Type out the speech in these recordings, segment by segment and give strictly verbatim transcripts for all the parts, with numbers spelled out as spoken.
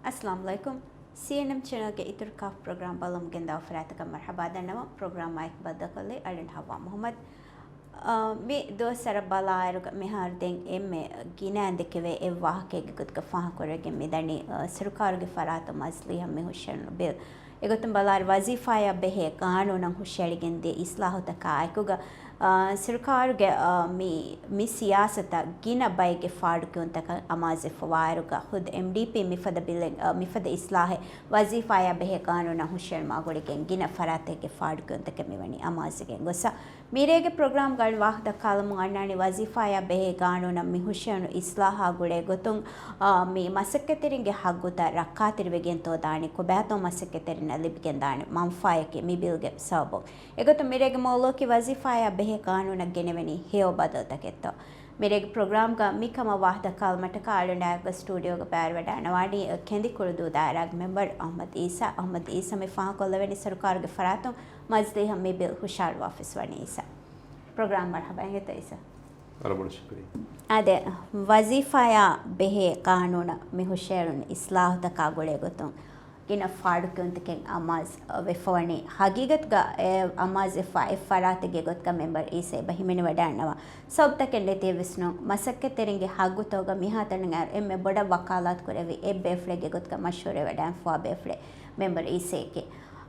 އައްސަލާމު ޢަލައިކުމް. ސީއެންއެމް ޗެނަލްގެ އިތުރު ކާފަ ޕްރޮގްރާމް ބަލަމުން ގެންދާ އުފަރާތަކަށް މަރްޙަބާ ދަންނަވަން. ޕްރޮގްރާމާއެކު ބައްދަލުކޮށްލީ އަޅެން ޙައްވާ މުޙައްމަދު. އާ، މި ދުވަސްވަރަށް ބަލާއިރުގަ މިހާރު ދެން އެންމެ ގިނައިން ދެކެވޭ އެއް ވާހަކައެއްގެ ގޮތުގަ ފާހަގަކުރެވިގެން މިދަނީ، އާ، ސަރުކާރުގެ ފަރާތުން މަޖިލީހަށް މި ހުށައެޅުނު ބިލް. އެގޮތުން ބަލާއިރު ވަޒީފާއާ ބެހޭ ގާނޫނަށް ހުށައެޅިގެން ދިޔަ އިސްލާހުތަކާއެކުގަ، އާ، ސަރުކާރުގެ، އާ، މި، މި ސިޔާސަތަށް ގިނަ ބައެއްގެ ފާޑުކިޔުންތަކަށް އަމާޒުވެފަވާއިރުގަ، ޚުދު އެމްޑީޕީ މިފަދަ ބިލެއް، އާ، މިފަދަ އިސްލާހެއް ވަޒީފާއާ ބެހޭ ގާނޫނަށް ހުށައެޅުމާ ގުޅިގެން ގިނަ ފަރާތެއްގެ ފާޑުކިޔުންތަކެއް މިވަނީ އަމާޒުވެގެން ގޮސް. މިރޭގެ ޕްރޮގްރާމްގަ އަޅު ވާހަކަ ދައްކާލަމުން އަންނާނީ ވަޒީފާއާ ބެހޭ ގާނޫނަށް މި ހުށައެޅުނު އިސްލާހާ ގުޅޭ ގޮތުން، އާ، މި މަސައްކަތްތެރިންގެ ހައްގުތައް ރައްކާތެރިވެގެންތޯ ދާނީ، ކޮބާތޯ މަސައްކަތްތެރިންނަށް ލިބިގެން ދާނީ މަންފާއަކީ މި ބިލްގެ ސަބަބުން. އެގޮތުން މިރޭގެ މައުޟޫޢަކީ ވަޒީފާއާ ބެހޭ ގާނޫނަށް ގެނެވެނީ ހެޔޮ ބަދަލުތަކެއްތޯ. މިރޭގެ ޕްރޮގްރާމްގަ މިކަމަށް ވާހަކަ ދައްކާލުމަށްޓަކާ އަޅުގަނޑާއެކުގަ ސްޓޫޑިއޯގަ ބައިވެރިވެވަޑައިގަންނަވާނީ ކެނދިކުޅުދޫ ދާއިރާގެ މެމްބަރު އަޙްމަދު އީސާ. އަޙްމަދު އީސާ މި ފާހަގަކޮށްލެވެނީ ސަރުކާރުގެ ފަރާތުން މަޖިލީހަށް މި ބިލް ހުށަހަޅުއްވާފަސްވަނީ އީސާ. ޕްރޮގްރާމް މަރްޙަބާ އިނގޭތޯ އީސާ. ވަރަށް ބޮޑަށް ޝުކުރިއްޔާ. އާދެ، ވަޒީފާއާ ބެހޭ ގާނޫނަށް މި ހުށައެޅުނު އިސްލާހުތަކާ ގުޅޭ ގޮތުން ގިނަ ފާޑުކިޔުންތަކެއް އަމާޒު ވެފަވަނީ. ހަގީގަތުގަ އެ އަމާޒުވެފަ އެއް ފަރާތެއްގެ ގޮތުގަ މެމްބަރު އީސާ އެބަ ހިމެނިވަޑައިގަންނަވާ ސަބަބުތަކެއް ނެތިއެއްވެސް ނޫން. މަސައްކަތްތެރިންގެ ހައްގުތަކުގަ މިހާތަނަށް އައިރު އެންމެ ބޮޑަށް ވަކާލާތު ކުރެއްވި އެއް ބޭފުޅެއްގެ ގޮތުގަ މަޝްވަރުވެވަޑައިގެންފަވާ ބޭފުޅެއް މެމްބަރު އީސާއެކޭ.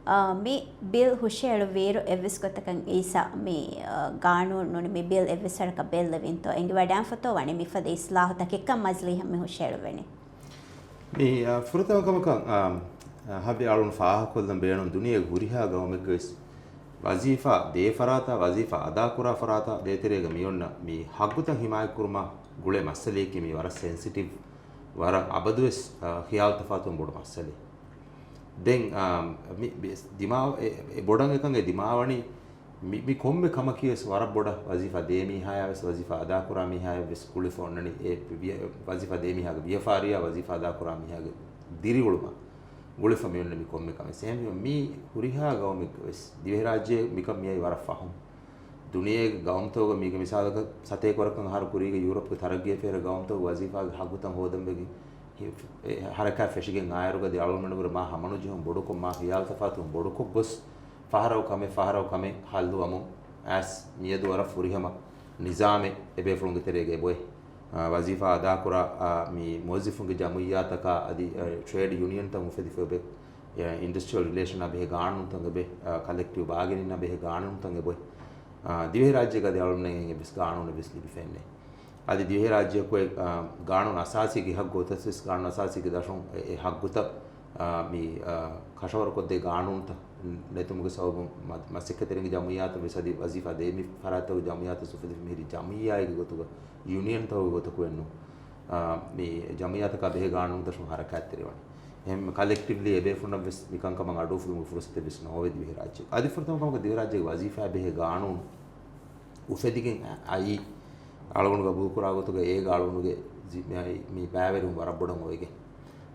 އާ، މި ބިލް ހުށައެޅުއިރު އެއްވެސް ގޮތަކަށް އީސާ މި، އާ، ގާނޫނު ނޫނީ މި ބިލް އެއްވެސް ވަރަކަށް ބެއްލެވިންތޯ އެނގިވަޑައިގެންފަތޯ ވަނީ މިފަދަ އިސްލާހުތަކެއްކަން މަޖިލީހަށް މި ހުށައެޅުއްވަނީ. މި، އާ، ފުރަތަމަ ކަމަކަށް، އާ، އާ، ހަބި އަޅުން ފާހަގަކޮށްލަން ބޭނުން ދުނިޔޭގެ ހުރިހާ ގައުމެއްގަވެސް ވަޒީފާ ދޭ ފަރާތާ، ވަޒީފާ އަދާކުރާ ފަރާތާ ދޭތެރޭގަ މިއޮންނަ މި ހައްގުތައް ހިމާޔަތްކުރުމާ ގުޅޭ މައްސަލަޔަކީ މީ ވަރަށް ސެންސިޓިވް، ވަރަށް އަބަދުވެސް، އާ، ޚިޔާލު ތަފާތުވުން ބޮޑު މައްސަލައެއް. ދެން، އާ، މި، މި ދިމާވަ-، އެ، އެ ބޮޑަށް އެކަން އެ ދިމާވަނީ މި، މި ކޮންމެ ކަމަކީވެސް ވަރަށް ބޮޑަށް ވަޒީފާ ދޭ މީހާޔާވެސް ވަޒީފާ އަދާކުރާ މީހާޔަށްވެސް ގުޅިފަ އޮންނަނީ އެ ވިޔަ-، ވަޒީފާ ދޭ މީހާގެ ވިޔަފާރިއާ ވަޒީފާ އަދާކުރާ މީހާގެ ދިރިއުޅުމަށް ގުޅިފަ މިއޮންނަ މި ކޮންމެ ކަމެއް. އެހެންވީމަ މީ ހުރިހާ ގައުމެއްގަވެސް ދިވެހިރާއްޖެ މިކަން މިއައީ ވަރަށް ފަހުން. ދުނިޔޭގެ ގައުމުތަކުގަ މީގެ މިސާލަކަށް ސަތޭކަ ވަރަކަށް އަހަރު ކުރީގެ ޔޫރަޕްގެ ތަރައްގީއަށް ފެހި ގައުމުތަކުގެ ވަޒީފާގެ ހައްގުތައް ހޯދަން ވެގެން ހި-، އެ ހަރަކާތް ފެށިގެން އާއިރުގަ ދި އަޅުގަނޑުމެން މާ ހަމަނުޖެހުން ބޮޑުކޮށް، މާ ޚިޔާލު ތަފާތުވުން ބޮޑުކޮށް ގޮސް، ފަހަރަކު ކަމެއް ފަހަރަކު ކަމެއް ހައްލުވަމުން އައިސް މިއަދު ވަރަށް ފުރިހަމަ ނިޒާމެއް އެބޭފުޅުންގެ ތެރޭގަ އެބައޮތް. އާ، ވަޒީފާ އަދާކުރާ، އާ، މި މުވައްޒިފުންގެ ޖަމުއިއްޔާތަކާ އަދި، އާ، ޓްރޭޑް ޔޫނިއަންތައް އުފެދިފަ އެބައޮތް. އެ، އިންޑަސްޓްރިއަލް ރިލޭޝަނާ ބެހޭ ގާނޫނުތައް އެބައޮތް، އާ، ކަލެކްޓިވް ބާގެނިންނާ ބެހޭ ގާނޫނުތައް އެބައޮތް. އާ، ދިވެހިރާއްޖޭގަ އަދި އަޅުގަނޑަށް އެއްވެސް ގާނޫނެއްވެސް ލިބިފައެއްނެތް. އަދި ދިވެހިރާއްޖެއަކު އެ، އާ، ގާނޫނު އަސާސީގެ ހައްގު އޮތަސްވެސް ގާނޫނު އަސާސީގެ ދަށުން އެ، އެ ހައްގުތައް، އާ، މި، އާ، ކަށަވަރުކޮށްދޭ ގާނޫނުތައް ނެތުމުގެ ސަބަބުން މަ-، މަސައްކަތްތެރިންގެ ޖަމުއިއްޔާތަށް ވެސް އަދި ވަޒީފާ ދޭ މި ފަރާތްތަކުގެ ޖަމުއިއްޔާތަށް އުފެދިފަ މިހިރީ ޖަމުއިއްޔާއެއްގެ ގޮތުގަ ޔޫނިއަންތަކުގެ ގޮތަކު އެއްނު. އާ، މި ޖަމުއިއްޔާތަކާ ބެހޭ ގާނޫނު ދަށުން ހަރަކާތްތެރިވަނީ. އެހެން ކަލެކްޓިވްލީ އެބޭފުޅުންނަށްވެސް މިކަންކަމަށް އަޑުއުފުލުމުގެ ފުރުސަތެއްވެސް ނޯވޭ ދިވެހިރާއްޖެ. އަދި ފުރަތަމަ ކަމަކަށް ދިވެހިރާއްޖޭގެ ވަޒީފާ ބެހޭ ގާނޫނު އުފެދިގެން އައީ، އަޅުގަނޑު ގަބޫލުކުރާ ގޮތުގަ އޭގަ އަޅުގަނޑުގެ ޒި-، މި ބައިވެރިވުން ވަރަށް ބޮޑަށް އޮވެގެން.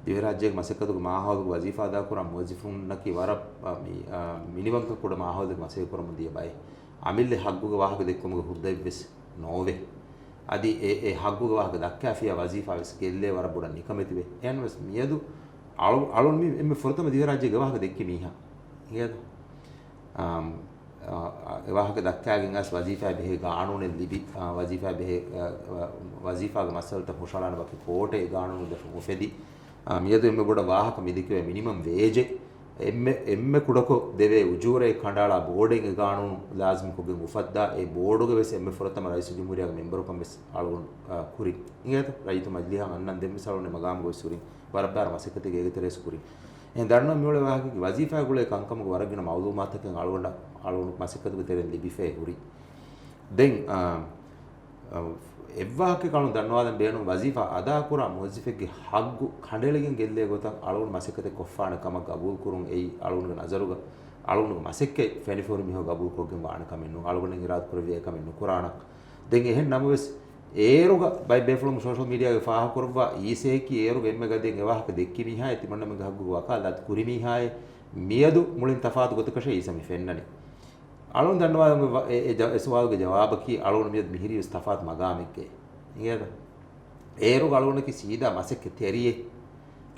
ދިވެހިރާއްޖޭގެ މަސައްކަތުގެ މާހައުލުގަ ވަޒީފާ އަދާކުރާ މުވައްޒިފުންނަކީ ވަރަށް، އަ، މި، އަ، މިނިވަންކަން ކުޑަ މާހައުލެއްގެ މަސައްކަތް ކުރަމުން ދިޔަ ބައެއް. އަމިއްލަ ހައްގުގެ ވާހަކަ ދެއްކުމުގެ ހުއްދައެއްވެސް ނޯވޭ. އަދި އެ، އެ ހައްގުގެ ވާހަކަ ދައްކާފިޔާ ވަޒީފާވެސް ގެއްލޭ ވަރަށް ބޮޑަށް ނިކަމެތިވެ. އެހެންވެސް މިއަދު އަޅު-، އަޅުން މި އެންމެ ފުރަތަމަ ދިވެހިރާއްޖޭގެ ވާހަކަ ދެއްކި މީހާ. އިނގޭތަ؟ އާ، އާ، އެ ވާހަކަ ދައްކާގެން އައިސް ވަޒީފާއެއް ބެހޭ ގާނޫނެއް ލިބި، އާ، ވަޒީފާއެއް ބެހޭ، އާ، ވަ-، ވަޒީފާގެ މައްސަލަތައް ހުށަހަޅާނެ ވަކި ކޯޓެއް ގާނޫނު ދަށުން އުފެދި. އާ، މިއަދު އެންމެ ބޮޑަށް ވާހަކަ މި ދެކެވޭ މިނިމަމް ވޭޖެއް. އެންމެ، އެންމެ ކުޑަކޮށް ދެވޭ އުޖޫރައެއް ކަނޑައަޅާ ބޯޑެއް އެ ގާނޫނު ލާޒިމްކޮށްގެން އުފައްދާ، އެ ބޯޑުގެ ވެސް އެންމެ ފުރަތަމަ ރައީސުލްޖުމްހޫރިއްޔާގެ މެމްބަރުކަން ވެސް އަޅުގަނޑު، އާ، ކުރިން. އިނގޭތަ؟ ރައްޔިތު މަޖިލީހަށް އަންނަން ދެން ވެސް އަޅުގަނޑު މަގާމުގަ ވެސް ކުރިން. ވަރަށް ބާރަ މަސައްކަތެއް އޭގެ ތެރޭސް ކުރިން. އެހެން ދަންނަވަން މިއުޅޭ ވާހަކައަކީ ވަޒީފާގަ ގުޅޭ ކަންކަމުގެ ވަރަށް ގިނަ މައުލޫމާތުތަކެއް އަޅުގަނޑަށް، އަޅުގަނޑު މަސައްކަތުގެ ތެރެއިން ލިބިފައި ހުރި. ދެން، އާ، އާ، އެއްވާހަކައެއް އަޅުން ދަންނަވާލަން ބޭނުން ވަޒީފާ އަދާކުރާ މުވައްޒިފެއްގެ ހައްގު ކަނޑައެޅިގެން ގެއްލޭ ގޮތަށް އަޅުގަނޑު މަސައްކަތެއް ކޮށްފާނެ ކަމަށް ގަބޫލު ކުރުން އެއީ އަޅުގަނޑުގެ ނަޒަރުގަ، އަޅުގަނޑުގެ މަސައްކަތް ފެނިފަހުރި މީހަކު ގަބޫލު ކޮށްގެން ވާނެ ކަމެއް ނޫން. އަޅުގަނޑު އިރާދަ ކުރެއްވި އެކަމެއް ނުކުރާނަން. ދެން އެހެން ނަމަވެސް، އޭރުގަ ބައެއް ބޭފުޅުން ސޯޝަލް މީޑިއާގަ ފާހަގަކުރައްވާ އީސޭއަކީ އޭރުގަ އެންމެ ގަދައިން އެ ވާހަކަ ދެއްކި މީހާއޭ، ތިމަންނަމެންގެ ހައްގުގެ ވަކާލާތު ކުރި މީހާއޭ، މިއަދު މުޅިން ތަފާތު ގޮތަކަށޭ އީސާ މި ފެންނަނީ. އަޅުން ދަންނަވާލަމު ވަ-، އެ، އެ ޖަ-، އެ ސުވާލުގެ ޖަވާބަކީ އަޅުން މިއަދު މިހިރީ ވެސް ތަފާތު މަގާމެއްގައި. އިނގޭތަ؟ އޭރުގަ އަޅުގަނޑަކީ ސީދާ މަސައްކަތް ތެރިއެއް.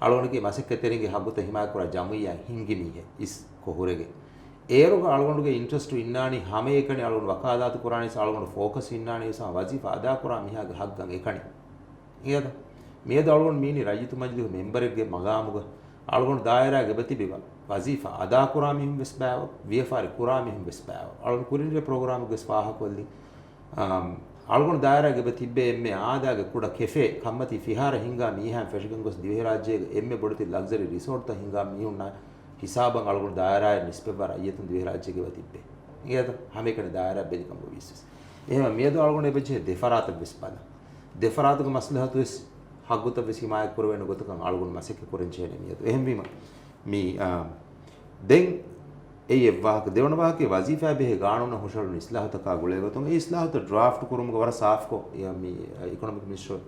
އަޅުގަނޑުގެ މަސައްކަތްތެރިންގެ ހައްގުތައް ހިމާޔަތްކުރާ ޖަމުއިއްޔާ ހިންގި މީހެއް އިސް ކޮށް ހުރެގެ. އޭރުގަ އަޅުގަނޑުގެ އިންޓްރެސްޓު އިންނާނީ ހަމައެކަނި އަޅުގަނޑު ވަކާލާތު ކުރާނީސް އަޅުގަނޑު ފޯކަސް އިންނާނީސް ވަޒީފާ އަދާކުރާ މީހާގެ ހައްގަށް އެކަނި. އިނގޭތަ؟ މިއަދު އަޅުގަނޑު މީނީ ރައްޔިތު މަޖިލީހު މެމްބަރެއްގެ މަގާމުގަ އަޅުގަނޑު ދާއިރާގެ އެބަތިބި ވަ-، ވަޒީފާ އަދާކުރާ މީހުން ވެސް ބައިވަރު، ވިޔަފާރި ކުރާ މީހުން ވެސް ބައިވަރު. އަޅުގަނޑު ކުރިން ޕްރޮގްރާމުގަ ވެސް ފާހަގަކޮށްލި. އާ، އަޅުގަނޑު ދާއިރާގެ އެބަ ތިއްބޭ އެންމެ އާދައިގެ ކުޑަ ކެފޭ ކަންމަތީ ފިހާރަ ހިންގާ މީހާއިން ފެށިގެން ގޮސް ދިވެހިރާއްޖޭގެ އެންމެ ބޮޑެތި ލަގްޒަރީ ރިސޯޓްތައް ހިންގާ މީހުންނާ ހިސާބަށް އަޅުގަނޑު ދާއިރާއަށް ނިސްބަތްވާ ރައްޔިތުން ދިވެހިރާއްޖޭގެ އެބަ ތިއްބޭ. އިނގޭތަ؟ ހަމައެކަނި ދާއިރާ ބެލިކަން ގޮވީސް ވެސް. އެހެން މިއަދު އަޅުގަނޑު އެބަޖެހޭ ދެފަރާތަށް ވެސް ބަލަން. ދެފަރާތުގެ މަސްލަހަތު ވެސް ހައްގުތައް ވެސް ހިމާޔަތް ކުރެވޭނެ ގޮތަކަށް އަޅުގަނޑު މަސައްކަތް ކުރަން ޖެހޭނެ މިއަދު. އެހެންވީމަ މި، އާ، ދެން އެއީ އެއް ވާހަކަ. ދެވަނަ ވާހަކައެއް ވަޒީފާއެއް ބެހޭ ގާނޫނަށް ހުށަހެޅުނު އިސްލާހުތަކާ ގުޅޭގޮތުން އެ އިސްލާހުތައް ޑްރާފްޓް ކުރުމުގަ ވަރަށް ސާފްކޮށް، އެ، މި، އެ، އިކޮނޮމިކް މިނިސްޓަރ،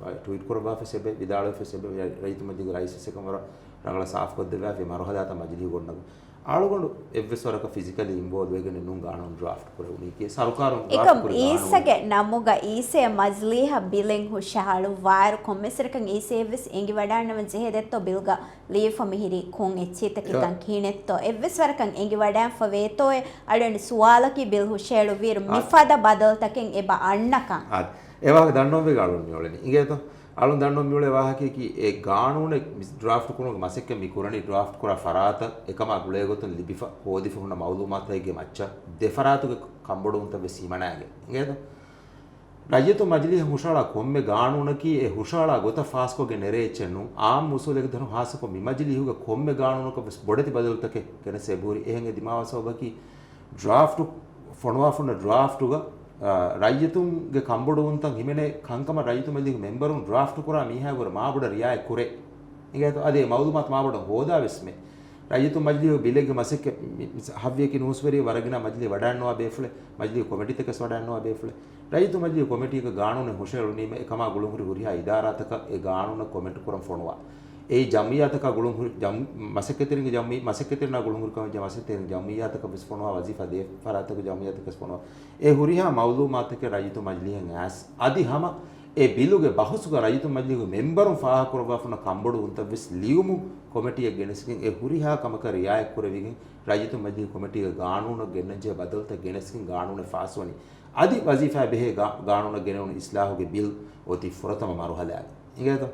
އެ، ޓްވީޓް ކުރައްވާފަސް އެބަ ވިދާޅުވެފަސް އެބަ ރައްޔިތު މަޖިލީހުގެ ރައީސަށް އެކަން ވަރަށް ރަނގަޅަށް ސާފްކޮށްދެއްވާފަ މަރުހަލާތައް މަޖިލީހު ގޮންނަގު. އަޅުގަނޑު އެއްވެސް ވަރަކަށް ފިޒިކަލީ އިންވޯލްވް ވެގެނެއް ނޫން ގާނޫނު ޑްރާފްޓް ކުރެވުނީކީ. ސަރުކާރުން ޑްރާފްޓް އެކަމް ކުރި ގާނޫނު. އީސްއެގެ ނަމުގަ އީސްއޭ މަޖިލީހަށް ބިލެއް ހުށަހަޅުއްވާއިރު ކޮންމެސްވަރަކަށް އީސްއޭ ވެސް އެނގިވަޑާންނަވަން ޖެހޭ ދެއްތޯ ބިލްގަ ލިޔެފަ މިހިރީ ކޮން އެއްޗެއްތަކެއްކަން ކިހިނެއްތޯ އެއްވެސް ވަރަކަށް އެނގިވަޑާންފަ ވޭތޯއޭ؟ އަޅުގަނޑު ސުވާލަކީ ބިލް ހުށަހެޅުއްވިއިރު މިފަދަ ބަދަލުތަކެއް އެބަ އަންނަކަން. އާދެ. އެ ވާހަކަ ދަންނަވަން ވެގެން އަޅުން މިއުޅެނީ. އިނގޭތޯ؟ އަޅުން ދަންނަވަން މިއުޅޭ ވާހަކަޔަކީ އެ ގާނޫނެއް މި ޑްރާފްޓް ކުރުމުގެ މަސައްކަތް މި ކުރަނީ ޑްރާފްޓް ކުރާ ފަރާތަށް އެކަމާ ގުޅޭގޮތުން ލިބިފަ ހޯދިފަ ހުންނަ މައުލޫމާތުތަކެއްގެ މައްޗަށް ދެފަރާތުގެ ކަންބޮޑުވުންތައް ވެސް ހިމަނާގެން. އިނގޭތޯ؟ ރައްޔިތު މަޖިލީހަށް ހުށަހަޅާ ކޮންމެ ގާނޫނަކީ އެ ހުށަހަޅާ ގޮތަށް ފާސްކޮށްގެން ނެރޭ އެއްޗެއް ނޫން. އާއްމު އުސޫލެއްގެ ދަށުން ހާއްސަކޮށް މި މަޖިލީހުގަ ކޮންމެ ގާނޫނަކަށް ވެސް ބޮޑެތި ބަދަލުތަކެއް ގެނެސް އެބަހުރި. އެހެން އެ ދިމާވާ ސަބަބަކީ ޑްރާފްޓު ފޮނުވާފަ ހުންނަ ޑްރާފްޓުގަ، އާ، ރައްޔިތުންގެ ކަންބޮޑުވުންތައް ހިމެނޭ ކަންކަމަށް ރައްޔިތު މަޖިލީހުގެ މެމްބަރުން ޑްރާފްޓް ކުރާ މީހާއަށްވުރެ މާބޮޑަށް ރިއާޔަތް ކުރޭ. އިނގޭތޯ؟ އަދި އެ މައުލޫމާތު މާބޮޑަށް ހޯދާ ވެސްމެ. ރައްޔިތު މަޖިލީހު ބިލެއްގެ މަސައްކަތް މި-، މި-، ހައްވިޔަކީ ނޫސްވެރި ވަރަށް ގިނަ މަޖިލީހަށް ވަޑައިންނަވާ ބޭފުޅެއް، މަޖިލީހު ކޮމިޓީތަކަސް ވަޑައިންނަވާ ބޭފުޅެއް. ރައްޔިތު މަޖިލީހު ކޮމިޓީގަ ގާނޫނެއް ހުށަހެޅުނީމަ އެކަމާ ގުޅުންހުރި ހުރިހާ އިދާރާތަކަށް އެ ގާނޫނަށް ކޮމެންޓް ކުރަން ފޮނުވާ. އެއީ ޖަމްއިއްޔާތަކާ ގުޅުންހުރި، ޖަމް-، މަސައްކަތްތެރިންގެ ޖަމްއި-، މަސައްކަތްތެރިންނާ ގުޅުންހުރި ކަމެއް ޖަ-، މަސައްކަތްތެރިން ޖަމްއިއްޔާތަކަށް ވެސް ފޮނުވާ، ވަޒީފާ ދޭ ފަރާތަކު ޖަމްއިއްޔާތަކަށް ވެސް ފޮނުވާ. އެ ހުރިހާ މައުލޫމާތުތަކެއް ރައްޔިތު މަޖިލީހަށް އައިސް އަދި ހަމަ އެ ބިލުގެ ބަހުސުގަ ރައްޔިތު މަޖިލީހުގެ މެމްބަރުން ފާހަގަކުރައްވާފަ ހުންނަ ކަންބޮޑުވުންތައް ވެސް ލިޔުމުން ކޮމެޓީއަށް ގެނެސްގެން އެ ހުރިހާ ކަމަކަށް ރިއާޔަތް ކުރެވިގެން ރައްޔިތު މަޖިލީހު ކޮމެޓީގެ ގާނޫނަށް ގެންނަންޖެހޭ ބަދަލުތައް ގެނެސްގެން ގާނޫނެއް ފާސްވަނީ. އަދި ވަޒީފާއެއް ބެހޭ ގާ-، ގާނޫނަށް ގެނެވުނު އިސްލާހުގެ ބިލް އޮތީ ފުރަތަމަ މަރުހަލާގަ. އިނގޭތޯ؟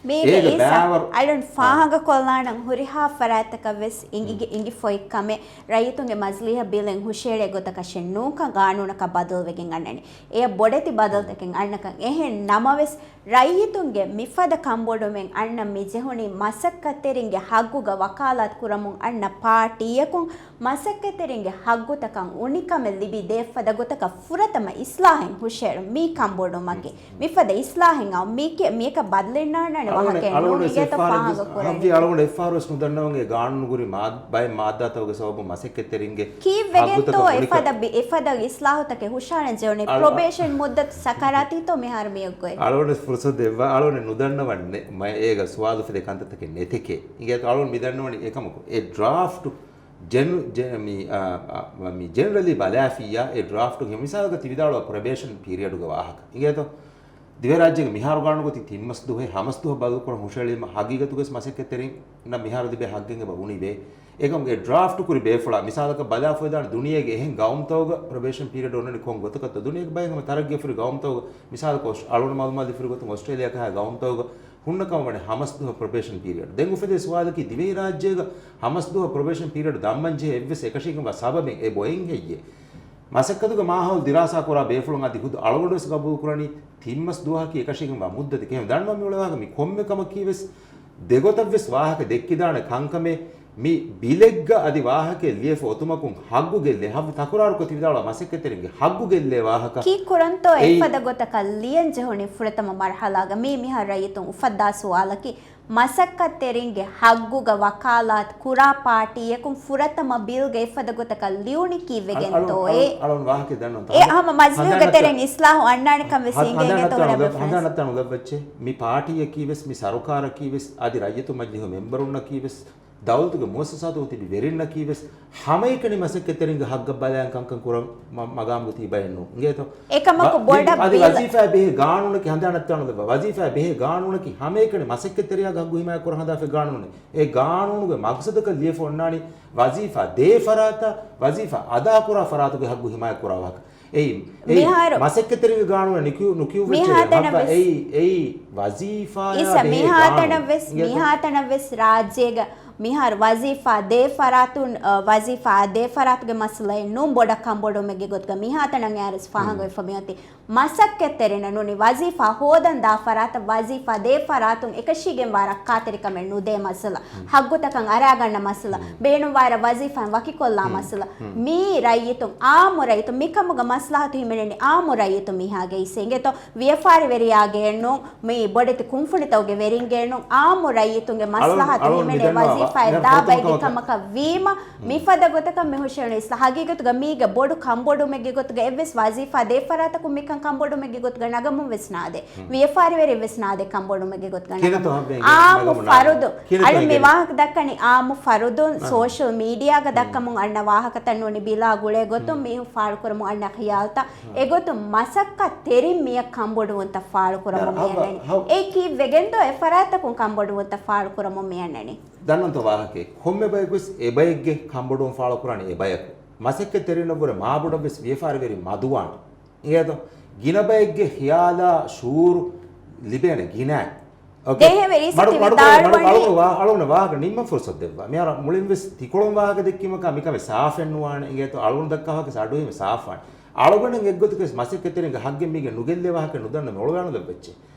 މީގެ އޭގެ އިސް ބާވަރު-، އަޅުން އާ. ފާހަގަކޮށްލާނަން ހުރިހާ ފަރާތްތަކަށް ވެސް އިނގި-، އިނގިފޮތް ކަމެއް ރައްޔިތުންގެ މަޖިލީހަށް ބިލެއް ހުށައެޅޭ ގޮތަކަށެއް ނޫންކަން ގާނޫނަކަށް ބަދަލުވެގެން އަންނަނީ. އެޔަށް ބޮޑެތި ބަދަލުތަކެއް އަންނަކަން. އެހެން ނަމަވެސް، ރައްޔިތުންގެ މިފަދަ ކަންބޮޑުވުމެއް އަންނަން މިޖެހުނީ މަސައްކަތްތެރިންގެ ހައްގުގަ ވަކާލާތު ކުރަމުން އަންނަ ޕާޓީއަކުން މަސައްކަތްތެރިންގެ ހައްގުތަކަށް އުނިކަމެއް ލިބި ދޭފަދަ ގޮތަކަށް ފުރަތަމަ އިސްލާހެއް ހުށައެޅުން މީ ކަންބޮޑުވުމަކީ. މިފަދަ އިސްލާހެއް އައު މީކެ-، މިއަކަށް ބަދަލެއް ނާންނާނެ ވާހަކައެއް ނޫން އިނގޭތޯ ފާހަގަ ކުރަނީ. އަޅުގަނޑު އެއްފަހަރުވެސް ނުދަންނަވަން އެ ގާނޫނު ކުރި މާ-، ބައެއް މާއްދާތަކުގެ ސަބަބުން މަސައްކަތްތެރިންގެ ކީއްވެގެންތޯ ހައްގުތަކަށް އެފަދަ އުނިކަ-، ބި-، އެފަދަ އިސްލާހުތަކެއް ހުށަހަޅަން ޖެހުނީ؟ އަޅު-، ޕްރޮބޭޝަން މުއްދަތު ސަކަރާތީތޯ މިހާރު މިއޮއްގޮތް؟ އަޅުގަނޑު ފުރުސަތު ދެއްވާ، އަޅުގަނޑު ނުދަންނަވަންނެ މަ-، އޭގަ ސުވާލު ފެދޭ ކަންތައްތަކެއް ނެތެކޭ. އިނގޭތޯ އަޅުގަނޑު މިދަންނަވަނީ އެކަމަކު. އެ ޑްރާފްޓު ޖެން-، ޖެ-، މި، އާ، އާ، މި ޖެނެރަލީ ބަލާފިއްޔާ އެ ޑްރާފްޓުގެ މިސާލަކަށް ތި ވިދާޅުވާ ޕްރޮބޭޝަން ޕީރިއަޑުގެ ވާހަކަ. އިނގޭތޯ؟ ދިވެހިރާއްޖޭގެ މިހާރު ގާނޫނުގަ ތި ތިން މަސް ދުވަހެއް ހަ މަސް ދުވަހަށް ބަދަލުކުރަން ހުށައެޅީމަ ހަގީގަތުގަވެސް މަސައްކަތްތެރިންނަށް މިހާރު ލިބޭ ހައްގެއް އެބަ އުނިވޭ. އެކަމުގެ ޑްރާފްޓް ކުރި ބޭފުޅާ މިސާލަކަށް ބަލާފަ ވެދާނެ ދުނިޔޭގެ އެހެން ގައުމުތަކުގަ ޕްރޮބޭޝަން ޕީރިއަޑް އޮންނަނީ ކޮން ގޮތަކަށްތޯ؟ ދުނިޔޭގެ ބައެއް ހަމަ ތަރައްގީ އެފަހުރި ގައުމުތަކުގަ މިސާލަކަށް އޮސް-، އަޅުގަނޑު މައުލޫމާތު ދީފަހުރި ގޮތުން އޮސްޓްރޭލިޔާ ކަހަ ގައުމުތަކުގަ ހުންނަ ކަމަށް ވަނީ ހަ މަސް ދުވަހަށް ޕްރޮބޭޝަން ޕީރިއަޑް. ދެން އުފެދޭ ސުވާލަކީ ދިވެހިރާއްޖޭގަ ހަ މަސް ދުވަހަށް ޕްރޮބޭޝަން ޕީރިއަޑް ދަންމަން ޖެހޭ އެއްވެސް އެކަށީގެންވާ ސަބަބެއް އެބައޮތް ހެއްޔޭ؟ މަސައްކަތުގެ މާހައުލު ދިރާސާ ކުރާ ބޭފުޅުން އަދި ހުދު އަޅުގަނޑުވެސް ގަބޫލުކުރަނީ ތިން މަސް ދުވަހަކީ އެކަށީގެންވާ މުއްދަތެއް. އެހެން ދަންނަވަން މިއުޅޭ ވާހަކަ މި ކޮންމެ ކަމަކީވެސް ދެގޮތަށްވެސް ވާހަކަ ދެއްކިދާނެ ކަންކަމެއް މި ބިލެއްގަ އަދި ވާހަކައެއް ލިޔެފަ އޮތުމަކުން ހައްގު ގެއްލޭ. ހައްވި ތަކުރާރުކޮށް ތި ވިދާޅުވާ މަސައްކަތްތެރިންގެ ހައްގު ގެއްލޭ ވާހަކަ. ކީއްކުރަންތޯ އެއީ އެފަދަ ގޮތަކަށް ލިޔަން ޖެހުނީ؟ ފުރަތަމަ މަރުހަލާގަ މީ މިހާރު ރައްޔިތުން އުފައްދާ ސުވާލަކީ، މަސައްކަތްތެރިންގެ ހައްގުގަ ވަކާލާތު ކުރާ ޕާޓީއަކުން ފުރަތަމަ ބިލްގަ އެފަދަ ގޮތަކަށް ލިޔުނީ ކީއްވެގެންތޯއޭ؟ އަޅު-، އަޅު-، އަޅު-، އަޅުން ވާހަކަ ދަންނަވަން. އެ ހަމަ މަޖިލީހުގެ ތެރެއިން އިސްލާހު އަންނާނެ ކަން ވެސް އިނގޭނެތޯ އަންނާނެ ރެފަރެންސް. ހަނދާނަށް އަންނާނެ ރެފަރެންސް. މި ޕާޓީއަކީ ވެސް، މި ސަރުކާރަކީ ވެސް، އަދި ރައްޔިތު މަޖިލީހު މެމްބަރުންނަކީ ވެސް، ދައުލަތުގެ މުއައްސަސާތުގަ ތިބި ވެރިންނަކީ ވެސް ހަމައެކަނި މަސައްކަތްތެރިންގެ ހައްގަށް ބަލާން ކަންކަން ކުރަން މަ-، މަގާމުގަ ތިބައެއްނު. އިނގޭތޯ؟ އެކަމަކު ވަ-، ބޮޑަށް އަދި ބިލް ވަޒީފާއެއް ބެހޭ ގާނޫނަކީ ހަނދާނަށް ތަނުލައްވާ. ވަޒީފާއެއް ބެހޭ ގާނޫނަކީ ހަމައެކަނި މަސައްކަތްތެރިޔާ ހައްގު ހިމާޔަތް ކުރާ ހަދާފައި ގާނޫނެއް. އެ ގާނޫނުގެ މަގްސަދަކަށް ލިޔެފަ އޮންނާނީ ވަޒީފާ ދޭ ފަރާތަށް ވަޒީފާ އަދާކުރާ ފަރާތުގެ ހައްގު ހިމާޔަތް ކުރާ ވާހަކަ. އެއީ، އެއީ މިހާރު މަސައްކަތްތެރިންގެ ގާނޫނަށް ނުކިޔު-، ނުކިޔުއްވެއްޖެ. މިހާތަނަށް ހައްގާ ވެސް އެއީ، އެއީ ވަޒީފާޔާ އިސަ ބެހޭ މިހާތަނަށް ގާނޫނު. ވެސް، އިނގޭތޯ؟ މިހާތަނަށް ވެސް ރާއްޖޭގަ މިހާރު ވަޒީފާ ދޭ ފަރާތުން، އަ، ވަޒީފާ ދޭ ފަރާތުގެ މައްސަލައެއް ނޫން ބޮޑަށް ކަންބޮޑުވުމެއްގެ ގޮތުގަ މިހާތަނަށް އައިސް ފާހަގަވެފަ މިއޮތީ. މަސައްކަތްތެރިންނަށް ނޫނީ ވަޒީފާ ހޯދަން ދާ ފަރާތަށް ވަޒީފާ ދޭ ފަރާތުން އެކަށީގެންވާ ރައްކާތެރިކަމެއް ނުދޭ މައްސަލަ، ހައްގުތަކަށް އަރާގަންނަ މައްސަލަ، ބޭނުންވާއިރަށް ވަޒީފާއިން ވަކިކޮށްލާ މައްސަލަ، މީ ރައްޔިތުން، އާއްމު ރައްޔިތުން، މިކަމުގަ މަސްލަހަތު ހިމެނެނީ އާއްމު ރައްޔިތުން މީހާގެ އިސޭ އިނގޭތޯ، ވިޔަފާރިވެރިޔާގެއެއްނޫން، މި ބޮޑެތި ކުންފުނިތަކުގެ ވެރިންގެއެއްނޫން، އާއްމު ރައްޔިތުންގެ މަސްލަހަތު ހިމެނޭ ވަޒީފާއެއް ދާ ބައެއްގެ ކަމަކަށް ވީމަ، މިފަދަ ގޮތަކަށް މި ހުށައެޅުނު އިސްލާ ހަގީގަތުގަ މީގެ ބޮޑު ކަންބޮޑުމެއްގެ ގޮތުގަ އެއްވެސް ވަޒީފާ ދޭ ފަރާތަކުން މިކަން ކަންބޮޑުމެއްގެ ގޮތުގަ ނަގަމުން ވެސް ނާދޭ. ވިޔަފާރިވެރިން ވެސް ނާދޭ ކަންބޮޑުމެއްގެ ގޮތުގަ ނަގަމުން. އާއްމު ފަރުދު. އަޅު މި ވާހަކަ ދައްކަނީ އާއްމު ފަރުދުން ސޯޝަލް މީޑިއާގަ ދައްކަމުން އަންނަ ވާހަކަތައް ނޫނީ ބިލާ ގުޅޭ ގޮތުން މީހުން ފާޅުކުރަމުން އަންނަ ޚިޔާލުތައް. އެގޮތުން މަސައްކަތް ތެރިން މިއަށް ކަންބޮޑުވުންތައް ފާޅުކުރަމުން މިއަންނަނީ. އެ ކީއްވެގެންދޯ އެ ފަރާތަކުން ކަންބޮޑުވުންތައް ފާޅުކުރަމުން މިއަންނަނީ. ދަންނަންތޯ ވާހަކައެއް؟ ކޮންމެ ބަޔަކުވެސް އެ ބައެއްގެ ކަންބޮޑުވުން ފާޅުކުރާނެ އެ ބަޔަކު. މަސައްކަތްތެރިންނަށްވުރެ މާބޮޑަށްވެސް ވިޔަފާރިވެރިން މަދުވާނެ. އިނގޭތޯ؟ ގިނަ ބައެއްގެ ޚިޔާލާ ޝުޢޫރު ލިބޭނެ ގިނައިން. އޯކޭ. ދޭހެވެ ރީސަކީ މަޑު-، މަޑު-، ވިދާޅުވަނީ މަޑު-، އަޅު-، އަޅުގަނޑު ވާހަކަ ނިންމަން ފުރުސަތު ދެއްވާ. މިހާރު މުޅިންވެސް ތިކޮޅުން ވާހަކަ ދެއްކީމަކާ މިކަމެއް ސާފެއް ނުވާނެ. އިނގޭތޯ؟ އަޅުގަނޑު ދައްކާ ވާހަކަ އަޑުއެހީމަ ސާފުވާނެ. އަޅުގަނޑަށް އެއްގޮތަކަށް މަސައްކަތްތެރިންގެ ހައްގެއް މީގެ ނުގެއްލޭ ވާހަކަ ނުދަންނަ މި އޮޅުވާނުލައްވައްޗޭ.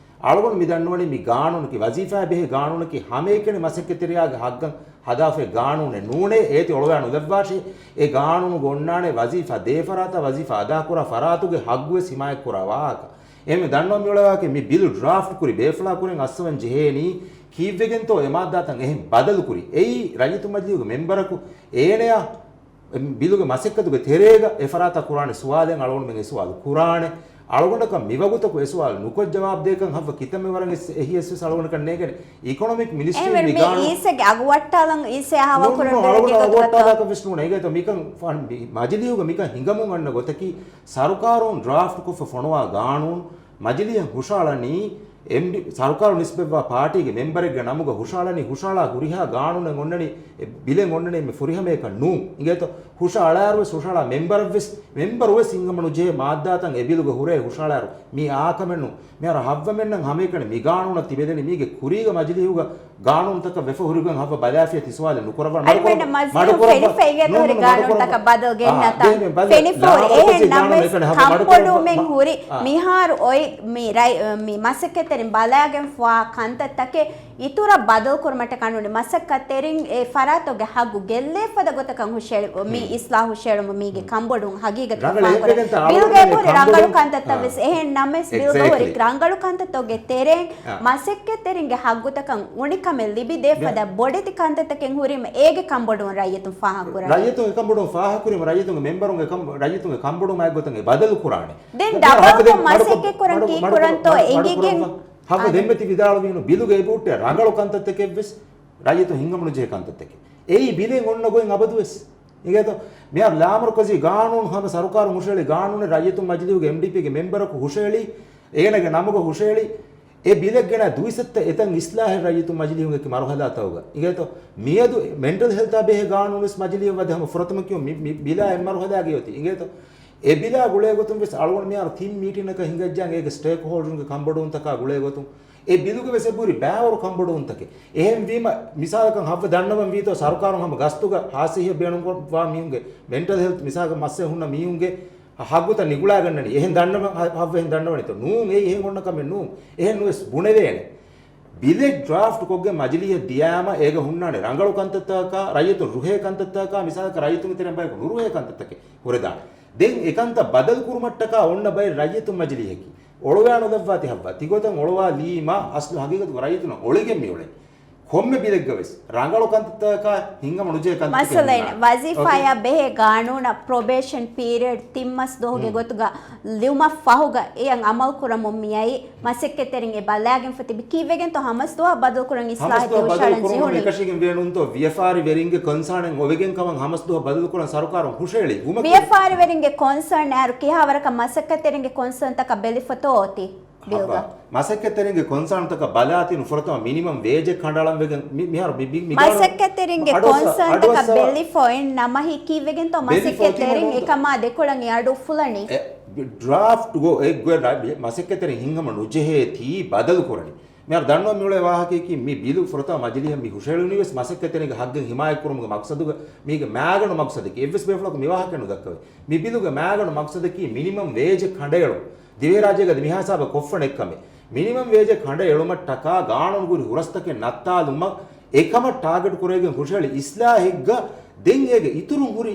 އަޅުގަނޑު މި ދަންނަވަނީ މި ގާނޫނަކީ ވަޒީފާއާ ބެހޭ ގާނޫނަކީ ހަމައެކަނި މަސައްކަތްތެރިޔާގެ ހައްގަށް ހަދާފައި ގާނޫނެއް ނޫނޭ. އޭތި އޮޅުވާ ނުލައްވާށޭ. އެ ގާނޫނުގަ އޮންނާނެ ވަޒީފާ ދޭ ފަރާތާ ވަޒީފާ އަދާކުރާ ފަރާތުގެ ހައްގުވެސް ހިމާޔަތްކުރާ ވާހަކަ. އެހެން ދަންނަވަން މިއުޅޭ ވާހަކަ މި ބިލު ޑްރާފްޓް ކުރި ބޭފުޅާ ކުރިން އައްސަވަން ޖެހޭނީ ކީއްވެގެންތޯ އެ މާއްދާތައް އެހެން ބަދަލު ކުރީ. އެއީ ރައްޔިތު މަޖިލީހުގެ މެންބަރަކު އޭނަޔާ ބިލުގެ މަސައްކަތުގެ ތެރޭގަ އެ ފަރާތަށް ކުރާނެ ސުވާލެއް އަޅުގަނޑުމެން އެ ސުވާލު ކުރާނެ. އަޅުގަނޑަކަށް މިވަގުތަކު އެ ސުވާލު ނުކޮށް ޖަވާބު ދޭކަން ހައްވަ ކިތަންމެ ވަރަށް އެސް އެހީ އެއްސުވެސް އަޅުގަނޑަކަށް ނޭނގެނެ. އިކޮނޮމިކް މިނިސްޓްރީ އެހެންވެ މި މި ގާނޫ-، އީސެގެ އަގު ވައްޓާލަން އީސެ އަހަވާ ނޫން، ކުރަން ނޫން، އަޅުގަނޑު އަގު ވައްޓާލާކަށް ވެސް ނޫން. އިނގޭތޯ މިކަން ފަން-، މި މަޖިލީހުގަ މިކަން ހިނގަމުން އަންނަ ގޮތަކީ ސަރުކާރުން ޑްރާފްޓް ކޮށްފަ ފޮނުވާ ގާނޫނު މަޖިލީހަށް ހުށައަޅަނީ އެމްޑީ ސަރުކާރު ނިސްބަތްވާ ޕާޓީގެ މެންބަރެއްގެ ނަމުގަ ހުށައަޅަނީ، ހުށައަޅާ ހުރިހާ ގާނޫނެއް އޮންނަނީ، އެ ބިލެއް އޮންނަނީ މި ފުރިހަމައަކަށް ނޫން. އިނގޭތޯ؟ ހުށައަޅާއިރުވެސް ހުށައަޅާ މެންބަރަށްވެސް، މެންބަރުވެސް ހިނގަމުނުޖެހޭ މާއްދާތައް އެ ބިލުގަ ހުރޭ ހުށައަޅާއިރު މީ އާކަމެއް ނޫން. މިހާރު ހައްވަމެންނަށް ހަމައެކަނި މި ގާނޫނަށް ތިބެދެނީ މީގެ ކުރީގަ މަޖިލީހުގަ ގާނޫނުތަކަށް ވެފަ ހުރިގޮތް ހައްވަ ބަލާފިޔަ ތި ސުވާލެއް ނުކުރައްވާ. އަޅުގަނޑަށް މަޑުކުރައްވާ. މަޖިލީހު ފެނިފައިގެ ހުރި ގާނޫނުތަކަށް ބަދަލު ގެންނަތާ. ފެނިފަ ހުރި. އެހެން ނަމަވެސް ކަންބޮޑުވުމެއް ހުރި މިހާރު އޮތް މި މަސައްކަތްތެރިން ބަލާގެންފާ ކަންތައްތަކެއް އިތުރަށް ބަދަލުކުރުމަށްޓަކާ ނޫނީ މަސައްކަތްތެރިން އެ ފަރާތުގެ ހައްގު ގެއްލޭ ފަދަ ގޮތަކަށް ހުށައެޅި-، މި އިސްލާހު ހުށައެޅުމު މީގެ ކަންބޮޑުވުން ހަގީގަތަށް ފާހަގަކުރޭ. ބިލުގައި ހުރި ރަނގަޅު ކަންތައްތައް ވެސް. އެހެން ނަމަވެސް ބިލުގަ ހުރި ރަނގަޅު ކަންތައްތަކުގެ ތެރެއިން މަސައްކަތްތެރިންގެ ހައްގުތަކަށް އުނިކަމެއް ލިބިދޭ ފަދަ ބޮޑެތި ކަންތައްތަކެއް ހުރީމަ އޭގެ ކަންބޮޑުވުން ރައްޔިތުން ފާހަގަކުރަން. ރައްޔިތުން އެކަންބޮޑުވުން ފާހަގަކުރީމަ ރައްޔިތުންގެ ކަން-، ރައްޔިތުންގެ ކަންބޮޑުވުމާ އެއްގޮތަށް އެ ބަދަލު ކުރާނެ. ދެން ދެން ޑަބަލްކޮށް މަސައްކަތްކުރަން ކީއްކުރަންތޯ އެނގިގެން؟ ހައްވަ ދެންމެ ތި ވިދާޅުވީނު ބިލުގަ އެބަހުއްޓޭ ރަނގަޅު ކަންތައްތަކެއްވެސް ރައްޔިތުން ހިނގަމުނުޖެހޭ ކަންތައްތަކެއް. އެއީ ބިލެއް އޮންނަ ގޮތް އަބަދުވެސް. އިނގޭތޯ؟ މިހާރު ލާމަރުކަޒީ ގާނޫނު ހަމަ ސަރުކާރުން ހުށައެޅި ގާނޫނެއް ރައްޔިތުން މަޖިލީހުގެ އެމްޑީޕީގެ މެންބަރަކު ހުށައެޅި، އޭނަގެ ނަމުގަ ހުށައެޅި، އެ ބިލެއް ގެނައި ދުއިސައްތަ އެތަން އިސްލާހެއް ރައްޔިތުން މަޖިލީހުން އެކި މަރުހަލާތަކުގަ. އިނގޭތޯ؟ މިއަދު މެންޓަލް ހެލްތާ ބެހޭ ގާނޫނުވެސް މަޖިލީހަށް ވަދެ ހަމަ ފުރަތަމަ ކިޔުން މި، މި ބިލާ އެއް މަރުހަލާގައި އޮތީ. އިނގޭތޯ؟ އެ ބިލާ ގުޅޭގޮތުން ވެސް އަޅުގަނޑު މިހާރު ތިން މީޓިނަކަށް ހިނގައްޖާ އޭގެ ސްޓޭކް ހޯލްޑަރުންގެ ކަންބޮޑުވުންތަކާ ގުޅޭގޮތުން އެ ބިލުގަ ވެސް އެބަހުރި ބައިވަރު ކަންބޮޑުވުންތަކެއް. އެހެންވީމަ، މިސާލަކަށް ހައްވަ ދަންނަވަން ވީތޯ، ސަރުކާރުން ހަމަ ގަސްތުގަ ހާސިހިއްޔަ ބޭނުންކޮށްވާ މީހުންގެ މެންޓަލް ހެލްތް މިސާލަކަށް މައްސަލަ ހުންނަ މީހުންގެ ހައްގުތައް ނިގުޅާގަންނަނީ. އެހެން ދަންނަވަން، ހަ-، ހައްވަ އެހެން ދަންނަވަނީތޯ؟ ނޫން، އެއީ އެހެން އޮންނަ ކަމެއް ނޫން. އެހެން ނުވެސް ބުނެވޭނެ. ބިލެއް ޑްރާފްޓް ކޮށްގެން މަޖިލީހަށް ދިޔާމަ، އޭގަ ހުންނާނެ ރަނގަޅު ކަންތައްތަކާ، ރައްޔިތުން ރުހޭ ކަންތައްތަކާ، މިސާލަކަށް ރައްޔިތުންގެ ތެރެއިން ބަޔަކު ނުރުހޭ ކަންތައްތަކެއް ހުރެދާނެ. ދެން އެކަންތައް ބަދަލު ކުރުމަށްޓަކާ އޮންނަ ބައެއް ރައްޔިތުން މަޖިލީހަކީ. އޮޅުވާ ނުލައްވާތި ހައްވާ. ތިގޮތަށް އޮޅުވާލީމަ، އަސްލު ހަގީގަތުގަ ރައްޔިތުންނަށް އޮޅިގެން މިއުޅެނީ. ކޮންމެ ބިލެއްގަވެސް ރަނގަޅު ކަންތައްތަކާ ހިނގަމުނުޖެހޭ ކަންތައްތަކެއް މައްސަލައެއް ހިނގާނެ. ވަޒީފާޔާ ބެހޭ ގާނޫނަށް ޕްރޮބޭޝަން ޕީރިއަޑް ތިން މަސް ދުވަހުގެ ގޮތުގަ ލިޔުމަށް ފަހުގަ އެއަށް އަމަލު ކުރަމުން މިއައީ މަސައްކަތްތެރިން އެ ބަލާގެންފަ ތިބި. ކީއްވެގެންތޯ ހަމަސް ދުވަހަށް ބަދަލުކުރަން އިސްލާހެއް ހަމަސް ދުވަހަށް ދެވި ބަދަލު ހުށައަޅަން ކުރަމުން ޖެހުނީ؟ އެކަށީގެން ވޭނުންތޯ ވިޔަފާރިވެރިންގެ ކޮންސާނެއް އޮވެގެން ކަމަށް ހަމަސް ދުވަހަށް ބަދަލުކުރަން ސަރުކާރުން ހުށައެޅި ވުމަކީ؟ ވިޔަފާރިވެރިންގެ ކޮންސާން އައިރު ކިހާވަރަކަށް މަސައްކަތްތެރިންގެ ކޮންސާންތަކަށް ބެލިފަތޯ އޮތީ؟ ބިލްގަ. މަސައްކަތްތެރިންގެ ކޮންސާންތަކަށް ބަލާތިން ފުރަތަމަ މިނިމަމް ވޭޖެއް ކަނޑައަޅަން ވެގެން މި-، މިހާރު މި-، މި-، މި ގާނޫނު މަސައްކަތްތެރިންގެ އަޑުއައްސަ-، ކޮންސާންތަކަށް އަޑުއައްސަ-، ބެލިފަ އޮތް ނަމަ ހިކީ ވެގެންތޯ ބެލިފަ އޮތީ މަސައްކަތްތެރިން މިނިމަމް އެކަމާ ދެކޮޅަށް އެ އަޑު އުފުލަނީ؟ އެ، ޑްރާފްޓް ގޯ އެއްގޮތް ރަ-، މަސައްކަތްތެރިން ހިންގަމަ ނުޖެހޭތީ ބަދަލު ކުރަނީ. މިހާރު ދަންނަވަން މިއުޅޭ ވާހަކަޔަކީ މި ބިލު ފުރަތަމަ މަޖިލީހަށް މި ހުށައެޅުނީވެސް މަސައްކަތްތެރިންގެ ހައްގެއް ހިމާޔަތްކުރުމުގެ މަޤްޞަދުގަ މީގެ މާގަނޑު މަޤްޞަދަކީ އެއްވެސް ބޭފުޅަކު މި ވާހަކަ ނުދައްކަވޭ. މި ބިލުގެ މާގަނޑު މަޤްޞަދަކީ މިނިމަމް ވޭޖެއް ކަނޑައެޅުން. ދިވެހިރާއްޖޭގަ މިހާ ހިސާބަށް ކޮށްފަ ނެތްކަމެއް. މިނިމަމް ވޭޖެއް ކަނޑައެޅުމަށްޓަކާ ގާނޫނުގަ ހުރި ހުރަސްތަކެއް ނައްތާލުމަށް އެކަމަށް ޓާގެޓް ކުރެވިގެން ހުށަހެޅި އިސްލާހެއްގަ ދެން އޭގެ އިތުރުން ހުރި،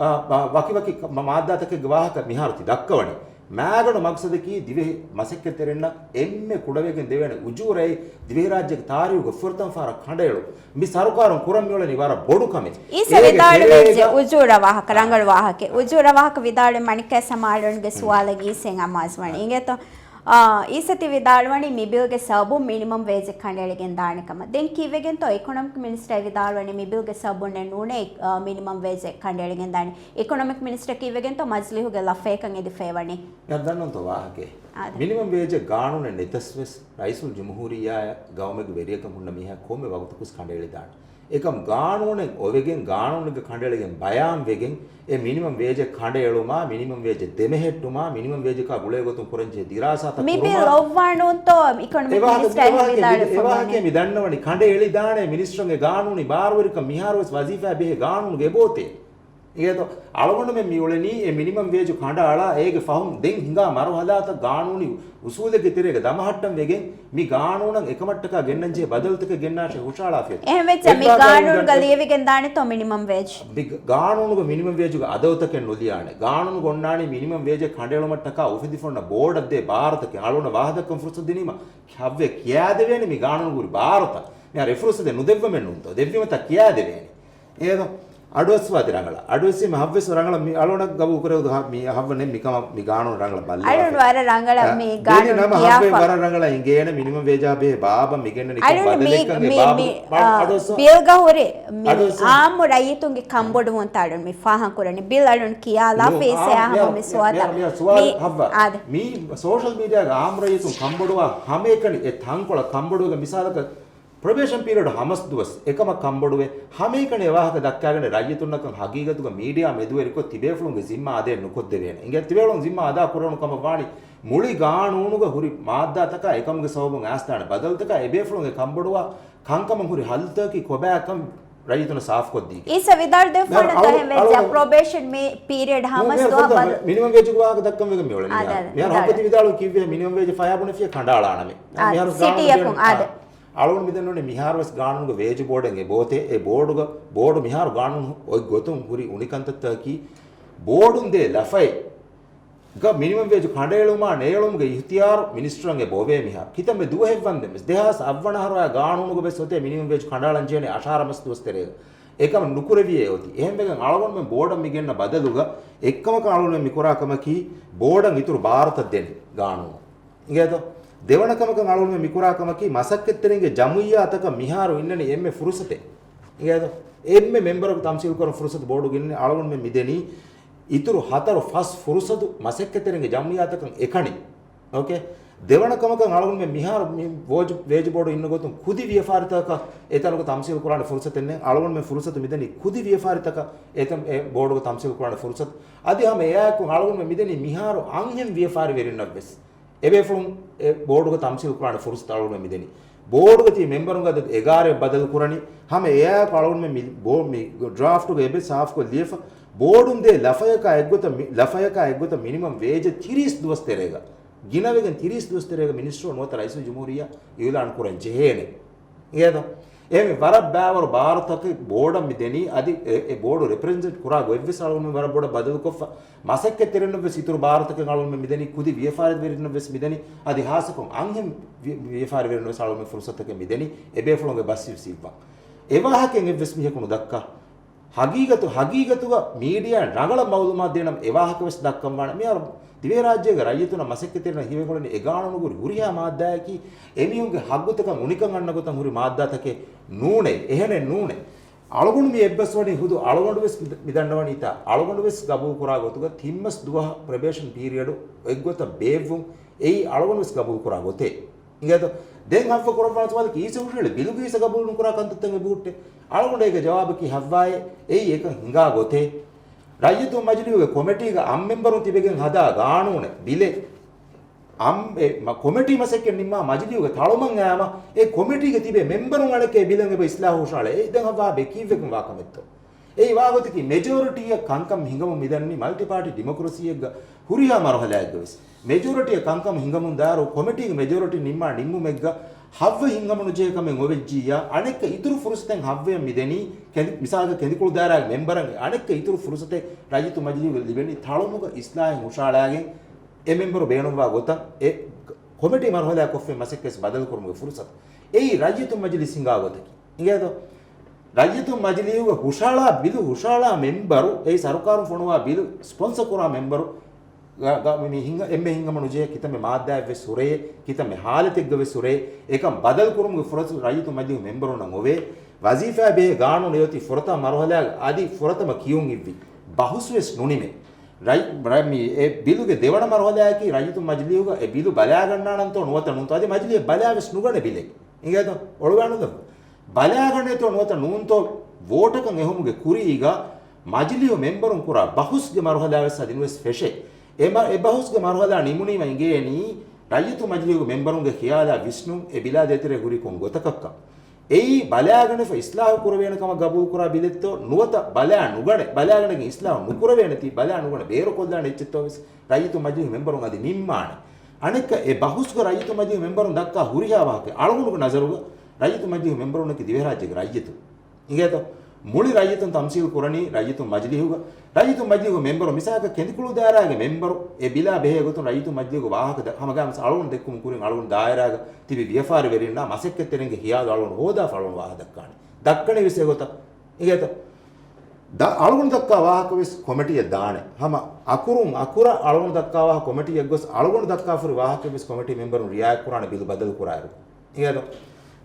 އާ، އާ، ވަކިވަކި މަ-، މާއްދާތަކެއްގެ ވާހަކަ މިހާރު ތި ދައްކަވަނީ. މާގަނޑު މަޤްޞަދަކީ ދިވެހި މަސައްކަތްތެރިންނަށް އެންމެ ކުޑަވެގެން ދެވޭނެ އުޖޫރައެއް ދިވެހިރާއްޖޭގެ ތާރީހުގަ ފުރަތަމަ ފަހަރަށް ކަނޑައެޅުން. މި ސަރުކާރުން ކުރަން މިއުޅެނީ ވަރަށް ބޮޑު ކަމެއް. އީސަ އޭގެ ވިދާޅުވެއްޖެ ތެރޭގަ އުޖޫރަ ވާހަކަ، ރަނގަޅު ވާހަކަ. އުޖޫރަ ވާހަކަ ވިދާޅުވެ މަނިކް އިސްމާއިލުގެ ސުވާލަށް އީސައިން އަމާޒުވަނީ. އިނގޭތޯ؟ އާ، އީސަ ތި ވިދާޅުވަނީ މި ބިލްގެ ސަބަބުން މިނިމަމް ވޭޖެއް ކަނޑައެޅިގެން ދާނެ ކަމަށް. ދެން ކީއްވެގެންތޯ އިކޮނޮމިކް މިނިސްޓަރ ވިދާޅުވަނީ މި ބިލްގެ ސަބަބުންނެއް ނޫނޭ، އާ، މިނިމަމް ވޭޖެއް ކަނޑައެޅިގެން ދާނީ. އިކޮނޮމިކް މިނިސްޓަރ ކީއްވެގެންތޯ މަޖިލީހުގެ ލަފަޔަކަށް އެދިފައިވަނީ. އެ ދަންނަވަންތޯ ވާހަކައެއް. އާދެ. މިނިމަމް ވޭޖެއް ގާނޫނެއް ނެތަސްވެސް ރައީސުލް ޖުމްހޫރިއްޔާއަށް ގައުމެއްގެ ވެރިޔަކަށް ހުންނަ މީހާ ކޮންމެ ވަގުތަކުވެސް ކަނޑައެޅިދާނެ. އެކަމް ގާނޫނެއް އޮވެގެން، ގާނޫނުގެ ކަނޑައެޅިގެން ބަޔާންވެގެން، އެ މިނިމަމް ވޭޖެއް ކަނޑައެޅުމާ، މިނިމަމް ވޭޖެއް ދެމެހެއްޓުމާ، މިނިމަމް ވޭޖަކާ ގުޅޭ ގޮތުން ކުރަންޖެހޭ ދިރާސާތައް މި ބިލް ކުރުމާ، އޮއްވާނޫންތޯ އިކޮނޮމިކް އެވާހަކަ، މިނިސްޓަރ އެވާހަކަ، ވިދާޅުވެފަ އެވާހަކަ ވަނީ. މި ދަންނަވަނީ ކަނޑައެޅިދާނެ މިނިސްޓަރުންގެ ގާނޫނީ ބާރުވެރިކަން މިހާރުވެސް ވަޒީފާ ބެހޭ ގާނޫނުގެ އެބައޮތޭ. އިނގޭތޯ؟ އަޅުގަނޑުމެން މި އުޅެނީ އެ މިނިމަމް ވޭޖު ކަނޑައަޅާ، އޭގެ ފަހުން ދެން ހިނގާ މަރުހަލާތައް ގާނޫނީ އުސޫލެއްގެ ތެރޭގަ ދަމަހައްޓަން ވެގެން، މި ގާނޫނަށް އެކަމަށްޓަކާ ގެންނަންޖެހޭ ބަދަލުތަކެއް ގެންނާށޭ ހުށައަޅާފިއެއް. އެހެން ވެއްޖެ މި ގާނޫނުގަ ލިޔެވިގެން ދާނެތޯ މިނިމަމް ވޭޖް؟ މި ގ-، ގާނޫނުގަ މިނިމަމް ވޭޖުގެ އަދަދުތަކެއް ނުލިޔާނެ. ގާނޫނުގަ އޮންނާނީ މިނިމަމް ވޭޖެއް ކަނޑައެޅުމަށްޓަކާ އުފެދިފަ އޮންނަ ބޯޑަށް ދޭ ބާރުތަކެއް. އަޅުގަނޑަށް ވާހަކަ ދައްކަން ފުރުސަތު ދިނީމަ ހައްވެ ކިޔާދެވޭނެ މި ގާނޫނުގަ ހުރި ބާރުތައް. މިހާރު އެ ފުރުސަތެއް ނުދެއްވަމެއް ނޫންތޯ؟ ދެއްވީމަތާ ކިޔާދެވޭނެ. އޭނަ އަޑުއައްސަވާތި ރަނގަޅަށް. އަޑުއެއްސީމަ ހައްވެސް ރަނގަޅަށް މި އަޅުގަނޑަށް ގަބޫލު ކުރެވު ހަ-، މި ހައްވަނެއް މިކަމަށް މި ގާނޫނު ރަނގަޅަށް ބައްލަވާ. އަޅުން ވަރަށް ރަނގަޅަށް އަ، މި ދެން ގާނޫނު ނަމަ ހައްވެ ކިޔާފަ. ވަރަށް ރަނގަޅަށް އިނގޭނެ މިނިމަމް ވޭޖާ ބެހޭ ބާބަ މިގެންނަނީ ކޮން އަޅުން މި، ބަދަލެއްކަން އެ މި، ބާބު މި، ބާ-، އާ، އަޑުއައްސަ. ބިލްގަ ހުރި މި އަޑުއައްސަ. އާއްމު ރައްޔިތުންގެ ކަންބޮޑުވުންތައް އަޅުން މި ފާހަގަކުރަނީ. ބިލް އަޅުން ކިޔާލާފަ އިސް އާ، އެ މި، އާ، ހަމަ މި، މި ސުވާލަށް މި، ހައްވާ. މި، މި ސޯޝަލް މީޑިއާގަ އާއްމު ރައްޔިތުން ކަންބޮޑުވާ ހަމައެކަނި އެ ތަންކޮޅަށް ކަންބޮޑުވެގެން މިސާލަކަށް ޕްރޮބޭޝަން ޕީރިއަޑް ހަމަސް ދުވަސް އެކަމަށް ކަންބޮޑުވެ، ހަމައެކަނި އެ ވާހަކަ ދައްކާގެން ރައްޔިތުންނަކަށް ހަގީގަތުގަ މީޑިއާ މެދުވެރިކޮށް ތިބޭފުޅުންގެ ޒިންމާ އަދާ ނުކޮށްދެވޭނެ. އިނގޭ ތިބޭފުޅުން ޒިންމާ އަދާ ކުރެވުނު ކަމަށް ވާނީ މުޅި ގާނޫނުގަ ހުރި މާއްދާތަކާ އެކަމުގެ ސަބަބުން އައިސްދާނެ ބަދަލުތަކާ އެބޭފުޅުން އެ ކަންބޮޑުވާ ކަންކަމަށް ހުރި ހައްލުތަކަކީ ކޮބާކަން ރައްޔިތުން ސާފުކޮށްދީގެން. އީސަ ވިދާޅު ދެއްވާނެ މިހާރު ތަހެން ވެއްޖެ އަޅު-، ޕްރޮބޭޝަން މި ޕީރިއަޑް ހަމަސް މިހާރު ދުވަހަށް ފުރަތަމަ ބަދަ- މިނިމަމް ވޭޖުގެ ވާހަކަ ދައްކަން ވެގެން މިއުޅެނީ. އާ، މިހާރު. އާ، މިހާރު އާ، ހައްޕަތި ވިދާޅު ކިއްވެ މިނިމަމް ވޭޖު ފަޔާ ބުނެފިޔާ ކަނޑައަޅާނަމޭ. އާ، މިހާރު ސިޓީއަކުން ގާނޫނު އާދެ. އާ، އަޅުގަނޑު މިދަންނަވަނީ މިހާރުވެސް ގާނޫނުގެ ވޭޖު ބޯޑެއް އެބައޮތޭ، އެ ބޯޑުގަ، ބޯޑު މިހާރު ގާނޫނު އޮތް ގޮތުން ހުރި އުނިކަންތައްތަކަކީ ބޯޑުން ދޭ ލަފައެއް ގަ މިނިމަމް ވޭޖު ކަނޑައެޅުމާ ނޭޅުމުގެ އިހުތިޔާރު މިނިސްޓަރުން އެބަ އޮވޭ މިހާރު. ކިތަންމެ ދުވަހެއްވަންދެން ވެސް ދެހާސް އަށްވަނަ އަހަރު އާ ގާނޫނުގަ ވެސް އޮތޭ މިނިމަމް ވޭޖު ކަނޑައަޅަން ޖެހޭނެ އަށާރަ މަސް ދުވަސް ތެރޭގަ. އެކަމަށް ނުކުރެވިޔޭ އޮތީ. އެހެންވެގެން އަޅުގަނޑުމެން ބޯޑަށް މި ގެންނަ ބަދަލުގަ އެއްކަމަކަށް އަޅުގަނޑުމެން މި ކުރާ ކަމަކީ ބޯޑަށް އިތުރު ބާރުތައް ދޭނެ ގާނޫނު. އިނގޭތޯ؟ ދެވަނަ ކަމަކަށް އަޅުގަނޑުމެން މި ކުރާ ކަމަކީ މަސައްކަތްތެރިންގެ ޖަމުއިއްޔާތަކަށް މިހާރު އިންނަނީ އެންމެ ފުރުސަތެއް. އިނގޭތޯ؟ އެންމެ މެމްބަރަކު ތަމްސީލު ކުރަން ފުރުސަތު ބޯޑު ގެންނަނީ އަޅުގަނޑުމެން މިދެނީ އިތުރު ހަތަރު ފަސް ފުރުސަތު މަސައްކަތްތެރިންގެ ޖަމްއިއްޔާތަކަށް އެކަނި. އޯކޭ؟ ދެވަނަ ކަމަކަށް އަޅުގަނޑުމެން މިހާރު މި ވޯޖު-، ވޭޖު ބޯޑު އިންނަ ގޮތުން ކުދި ވިޔަފާރިތަކަކަށް އެތަނުގަ ތަމްސީލު ކުރާނެ ފުރުސަތެއް ނެތް. އަޅުގަނޑުމެން ފުރުސަތު މިދެނީ ކުދި ވިޔަފާރިތަކަށް އެތަން އެ ބޯޑުގަ ތަމްސީލު ކުރާނެ ފުރުސަތު. އަދި ހަމަ އެއާއެކު އަޅުގަނޑުމެން މިދެނީ މިހާރު އަންހެން ވިޔަފާރިވެރިންނަށްވެސް. އެބޭފުޅުން އެ ބޯޑުގަ ތަމްސީލު ކުރާނެ ފުރުސަތު އަޅުގަނޑުމެން މިދެނީ. ބޯޑުގަ ތިބި މެމްބަރުންގެ އަދަދު އެގާރައަށް ބަދަލު ކުރަނީ. ހަމަ އެއާއެކު އަޅުގަނޑުމެން މި ބޯ-، މި ޑްރާފްޓުގަ އެބަ ސާފުކޮށް ލިޔެފަ. ބޯޑުން ދޭ ލަފަޔަކާ އެއްގޮތަށް މި-، ލަފަޔަކާ އެއްގޮތަށް މިނިމަމް ވޭޖެއް ތިރީސް ދުވަސް ތެރޭގަ، ގިނަވެގެން ތިރީސް ދުވަސް ތެރޭގަ މިނިސްޓަރު ނުވަތަ ރައީސުލްޖުމްހޫރިއްޔާ އިއުލާން ކުރަން ޖެހޭނެ. އިނގޭތޯ؟ އެހެންވެ ވަރަށް ބައިވަރު ބާރުތަކެއް ބޯޑަށް މި ދެނީ. އަދި އެ، އެ ބޯޑު ރެޕްރެޒެންޓް ކުރާ ގޮތްވެސް އަޅުގަނޑުމެން ވަރަށް ބޮޑަށް ބަދަލުކޮށްފަ. މަސައްކަތްތެރިންނަށްވެސް އިތުރު ބާރުތަކެއް އަޅުގަނޑުމެން މިދެނީ، ކުދި ވިޔަފާރިވެރިންނަށްވެސް މިދެނީ، އަދި ހާއްސަކޮށް އަންހެން ވި-، ވިޔަފާރިވެރިންނަށްވެސް އަޅުގަނޑުމެން ފުރުސަތުތަކެއް މިދެނީ، އެބޭފުޅުންގެ ބަސް ވެސް އިއްވާ. އެވާހަކައެއް އެއްވެސް މީހަކު ނުދައްކާ. ހަގީގަތު-، ހަގީގަތުގަ މީޑިއާއިން ރަނގަޅަށް މައުލޫމާތު ދޭނަމަ އެވާހަކަވެސް ދައްކަންވާނެ. މިހާރު ދިވެހިރާއްޖޭގެ ރައްޔިތުންނަށް މަސައްކަތްތެރިންނަށް ހީވެގެން އުޅެނީ އެ ގާނޫނުގަ ހުރި ހުރިހާ މާއްދާއަކީ އެމީހުންގެ ހައްގުތަކަށް އުނިކަން އަންނަ ގޮތަށް ހުރި މާއްދާތަކެއް ނޫނޭ، އެހެނެއް ނޫނޭ. އަޅުގަނޑު މި އެއްބަސްވަނީ ހުދު އަޅުގަނޑުވެސް މި-، މި ދަންނަވަނީތާ، އަޅުގަނޑުވެސް ގަބޫލުކުރާ ގޮތުގަ ތިން މަސް ދުވަހަށް ޕްރޮބޭޝަން ޕީރިއަޑު އެއްގޮތަށް ބޭއްވުން، އެއީ އަޅުގަނޑު ވެސް ގަބޫލު ކުރާ ގޮތޭ. އިނގޭތޯ؟ ދެން ހައްވަ ކުރައްވާ ސުވާލަކީ އީސަ ހުށަހެޅި ބިލުގައި އީސަ ގަބޫލު ނުކުރާ ކަންތައްތައް އެބަހުއްޓޭ. އަޅުގަނޑު އޭގެ ޖަވާބަކީ ހައްވާއޭ، އެއީ އެކަން ހިނގާ ގޮތޭ. ރައްޔިތުން މަޖިލީހުގެ ކޮމެޓީގަ އަށް މެމްބަރުން ތިބެގެން ހަދާ ގާނޫނެއް، ބިލެއް، އަށް އެ މަ-، ކޮމެޓީ މަސައްކަތް ނިންމާ މަޖިލީހުގަ ތަޅުމަށް އައިމަ، އެ ކޮމެޓީގަ ތިބޭ މެމްބަރުން އަނެއްކާ އެ ބިލަށް އެބަ އިސްލާހު ހުށަހަޅޭ. އެ ދެން ހައްވާ ބެކީއްވެގެން ވާ ކަމެއްތޯ؟ އެއީ ވާގޮތަކީ މެޖޯރިޓީއަށް ކަންކަން ހިނގަމުން މިދަނީ މަލްޓި ޕާޓީ ޑިމޮކްރަސީއެއްގަ ހުރިހާ މަރުހަލާއެއްގަ ވެސް. މެޖޯރިޓީއަށް ކަންކަން ހިނގަމުން ދާއިރު ކޮމެޓީގެ މެޖޯރިޓީ ނިންމާ ނިންމުމެއްގަ ހައްވަ ހިނގަމުނުޖެހޭ ކަމެއް އޮވެއްޖިއްޔާ، އަނެއްކަ އިތުރު ފުރުސަތެއް ހައްވަޔަށް މިދެނީ، ކެނދި-، މިސާލަކަށް ކެނދިކުޅު ދާއިރާގެ މެމްބަރަށް އަނެއްކަ އިތުރު ފުރުސަތެއް ރައްޔިތު މަޖިލީހުގަ ލިބެނީ ތަޅުމުގަ އިސްލާހެއް ހުށަހަޅާގެން އެ މެމްބަރު ބޭނުންވާ ގޮތަށް އެ ކޮމެޓީ މަރުހަލާ ކޮށްފައި މަސައްކަތް ބަދަލުކުރުމުގެ ފުރުސަތު. އެއީ ރައްޔިތު މަޖިލިސް ހިނގާ ގޮތަކީ. އިނގޭތޯ؟ ރައްޔިތު މަޖިލީހުގަ ހުށަހަޅާ ބިލު ހުށަހަޅާ މެމްބަރު، އެއީ ސަރުކާރުން ފޮނުވާ ބިލު ސްޕޮންސަ ކުރާ މެމްބަރު، ގަ-، ގަ-، މި ހިނގަ-، އެންމެ ހިނގަމަ ނުޖެހޭ ކިތަންމެ މާއްދާއެއް ވެސް ހުރޭ، ކިތަންމެ ހާލަތެއްގަ ވެސް ހުރޭ، އެކަން ބަދަލު ކުރުމުގެ ފުރަސަތު ރައްޔިތު މަޖިލީހު މެމްބަރުންނަށް އޮވޭ. ވަޒީފާ ބެހޭ ގާނޫނު އެއޮތީ ފުރަތަމަ މަރުހަލާގަ އަދި ފުރަތަމަ ކިޔުން އިއްވި ބަހުސް ވެސް ނުނިމޭ. ރައި-، ރަ-، މި އެ ބިލުގެ ދެވަނަ މަރުހަލާއަކީ ރައްޔިތު މަޖިލީހުގަ އެ ބިލު ބަލާގަންނާނަންތޯ ނުވަތަ ނޫންތޯ އަދި މަޖިލީހަށް ބަލާ ވެސް ނުގަނެ ބިލެއް. އިނގޭތޯ؟ އޮޅުވާނުލައްވަ. ބަލާގަނޭތޯ ނުވަތަ ނޫންތޯ ވޯޓަކަށް އެހުމުގެ ކުރީގަ މަޖިލީހު މެމްބަރުން ކުރާ ބަހުސްގެ މަރުހަލާ ވެސް އަދި ނުވެސް ފެށޭ. އެ މަ-، އެ ބަހުސްގެ މަރުހަލާ ނިމުނީމަ އިނގޭނީ ރައްޔިތު މަޖިލީހުގެ މެމްބަރުންގެ ޚިޔާލާ ވިސްނުން އެ ބިލާ ދޭތެރޭ ހުރީ ކޮން ގޮތަކަށްކަން. އެއީ ބަލާގަނެފަ އިސްލާހު ކުރެވޭނެ ކަމަށް ގަބޫލު ކުރާ ބިލެއްތޯ ނުވަތަ ބަލާ ނުގަނެ، ބަލާގަނެގެން އިސްލާހު ނުކުރެވޭނެތީ ބަލާ ނުގަނެ ބޭރުކޮށްލާނެ އެއްޗެއްތޯ ވެސް ރައްޔިތު މަޖިލީހު މެމްބަރުން އަދި ނިންމާނެ. އަނެއްކާ އެ ބަހުސްގަ ރައްޔިތު މަޖިލީހު މެމްބަރުން ދައްކާ ހުރިހާ ވާހަކަ އަޅުގަނޑުގެ ނަޒަރުގަ ރައްޔިތު މަޖިލީހު މެމްބަރުންނަކީ ދިވެހިރާއްޖޭގެ ރައްޔިތު. އިނގޭތޯ؟ މުޅި ރައްޔިތުން ތަމްސީލް ކުރަނީ ރައްޔިތު މަޖިލީހުގަ، ރައްޔިތު މަޖިލީހު މެމްބަރު މިސާލަކަށް ކެނދިކުޅު ދާއިރާގެ މެމްބަރު އެ ބިލާ ބެހޭ ގޮތުން ރައްޔިތު މަޖިލީހުގެ ވާހަކަ ދަ-، ހަމަގާމިސް އަޅުގަނޑު ދެއްކުމުން ކުރިން އަޅުގަނޑު ދާއިރާގަ ތިބި ވިޔަފާރިވެރިންނާ މަސައްކަތްތެރިންގެ ޚިޔާލު އަޅުގަނޑު ހޯދާފަ އަޅުގަނޑު ވާހަކަ ދައްކާނެ. ދައްކަނީ ވެސް އެގޮތަށް. އިނގޭތޯ؟ ދަ-، އަޅުގަނޑު ދައްކާ ވާހަކަ ވެސް ކޮމެޓީއަށް ދާނެ. ހަމަ އަކުރުން އަކުރަށް އަޅުގަނޑު ދައްކާ ވާހަކަ ކޮމެޓީއަށް ގޮސް އަޅުގަނޑު ދައްކާފަ ހުރި ވާހަކަ ވެސް ކޮމެޓީ މެމްބަރުން ރިއާޔަތް ކުރާނެ ބިލު ބަދަލު ކުރާއިރު. އިނގޭތޯ؟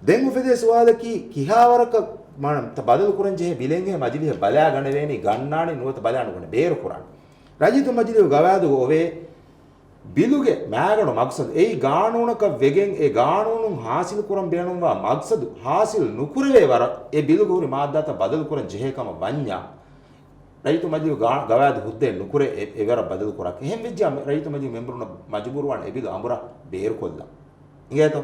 ދެން އުފެދޭ ސުވާލަކީ ކިހާވަރަކަށް މާ-، ތަ-، ބަދަލު ކުރަން ޖެހޭ ބިލެއްހޭ މަޖިލީހަށް ބަލާ ގަނެވޭނީ ގަންނާނީ ނުވަތަ ބަލާ ނުގަނެ ބޭރު ކުރާނީ. ރައްޔިތު މަޖިލީހު ގަވާއިދުގަ އޮވޭ ބިލުގެ މައިގަނޑު މަގްސަދު އެއީ ގާނޫނަކަށް ވެގެން އެ ގާނޫނުން ހާސިލް ކުރަން ބޭނުންވާ މަގްސަދު ހާސިލް ނުކުރެވޭ ވަރަށް އެ ބިލުގަ ހުރި މާއްދާތައް ބަދަލު ކުރަން ޖެހޭ ކަމަށް ވަންޏާ، ރައްޔިތު މަޖިލީހު ގާ-، ގަވާއިދު ހުއްދައެއް ނުކުރޭ އެ، އެ ވަރަށް ބަދަލު ކުރާކަށް. އެހެން ވެއްޖާ ރައްޔިތު މަޖިލީހު މެމްބަރުންނަށް މަޖުބޫރުވާނެ އެ ބިލު އަނބުރާ ބޭރުކޮށްލަން. އިނގޭތޯ؟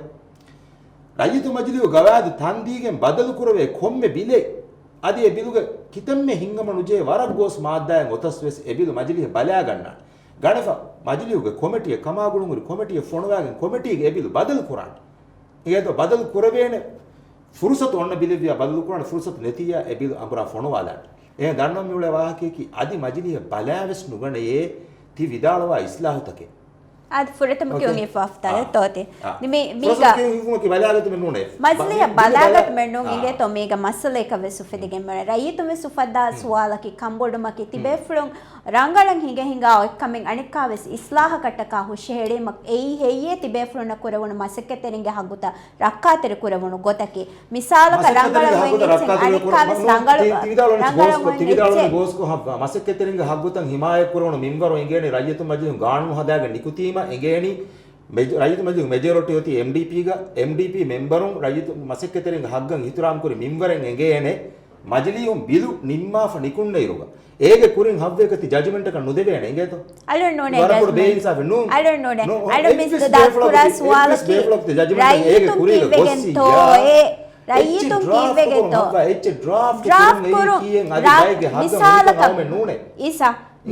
ރައްޔިތު މަޖިލީހު ގަވާއިދު ތަންދީގެން ބަދަލު ކުރެވޭ ކޮންމެ ބިލެއް އަދި އެ ބިލުގެ ކިތަންމެ ހިނގަމަ ނުޖެހޭ ވަރަށް ގޯސް މާއްދާއެއް އޮތަސް ވެސް އެ ބިލު މަޖިލީހަށް ބަލާގަންނާނެ. ގަނެފަ މަޖިލީހުގެ ކޮމެޓީއަށް ކަމާގުޅުން ހުރި ކޮމެޓީއަށް ފޮނުވާގެން ކޮމެޓީގެ އެ ބިލު ބަދަލު ކުރާނެ. އިނގޭތޯ؟ ބަދަލު ކުރެވޭނެ ފުރުސަތު އޮންނަ ބިލެއްވިޔާ ބަދަލު ކުރާނެ ފުރުސަތު ނެތިއްޔާ އެ ބިލު އަނބުރާ ފޮނުވާލާނެ. އެހެން ދަންނަވަން މިއުޅޭ ވާހަކަޔަކީ އަދި މަޖިލީހަށް ބަލާވެސް ނުގަނެޔޭ ތި ވިދާޅުވާ އިސްލާހުތަކެއް. އަދި ފުރަތަމަ ކިޔުން އިފާފްތާލެއް ތޯތި. މި، މީގަ ފުރަތަމަ ކިޔުން އިފުމަކީ ބަލާގަތުމެއް ނޫނޭ. މަޖިލީހަށް ބަލާގަތުމެއް ނޫން. އިނގޭތޯ މީގަ މައްސަލައަކަށް ވެސް އުފެދިގެން މިއުޅެނީ. ރައްޔިތުން ވެސް އުފައްދާ ސުވާލަކީ ކަންބޮޑުމަކީ ތިބޭފުޅުން ރަނގަޅަށް ހިނގަ ހިނގާ އޮތްކަމެއް އަނެއްކާވެސް އިސްލާހަކަށްޓަކާ ހުށަހެޅީމަ އެއީ ހެއްޔޭ ތިބޭފުޅުންނަށް ކުރެވުނު މަސައްކަތްތެރިންގެ ހައްގުތައް ރައްކާތެރި ކުރެވުނު ގޮތަކީ. މިސާލަކަށް ރަނގަޅަށް އޮތް އެއްޗެއް އަނެއްކާވެސް ރަނގަޅަށް ރަނގަޅަށް އޮތް އެއްޗެއް. މަސައްކަތްތެރިންގެ ހައްގުތައް ހިމާޔަތް ކުރެވުނު މިންވަރު އެނގޭނީ ރައްޔިތު މަޖިލިހުން ގާނޫނު ހަދާގެން ނިކުތީމަ އެނގޭނީ މެޖ-، ރައްޔިތު މަޖިލިހުގެ މެޖޯރިޓީ އޮތީ އެމްޑީޕީގަ، އެމްޑީޕީ މެމްބަރުން ރައްޔިތު މަސައްކަތްތެރިންގެ ހައްގަށް އިހުތިރާމް ކުރި މިންވަރެއް އެނގޭނެ މަޖިލީހުން ބިލު ނިންމާފަ ނިކުންނައިރުގަ. އޭގެ ކުރިން ހައްވައަކަށް ތި ޖަޖްމަންޓަކަށް ނުދެވޭނެ އިނގޭތޯ؟ އަޅުން ނޫނޭ ވަރަށް ބޮޑު ޖަޖްމަންޓް. ބޭއިންސާފެއް ނޫން. އަޅުން ނޫނޭ. ނޯ، އަޅުން އެއްވެސް މިސް ދާ ބޭފުޅަކު، ކުރާ އެއްވެސް ސުވާލަކީ ބޭފުޅަކު ތި ޖަޖްމަންޓަކަށް އޭގެ ރައްޔިތުން ކުރީގަ ކީއްވެގެންތޯ ގޮއްސިއްޔާ. އެ ރައްޔިތުން އެއްޗެއް ޑްރާފްޓް ކީއްވެގެންތޯ؟ ކުރުން ހައްވާ، އެއްޗެއް ޑްރާފްޓް ޑްރާފްޓް ކުރުން އެއީ ކުރުން ކީއެއް އަދި ރަ-، ބައެއްގެ ހައްގަށް އޮންނަ މިސާލަކަށް ކަމެއް ނޫނޭ. އީސާ،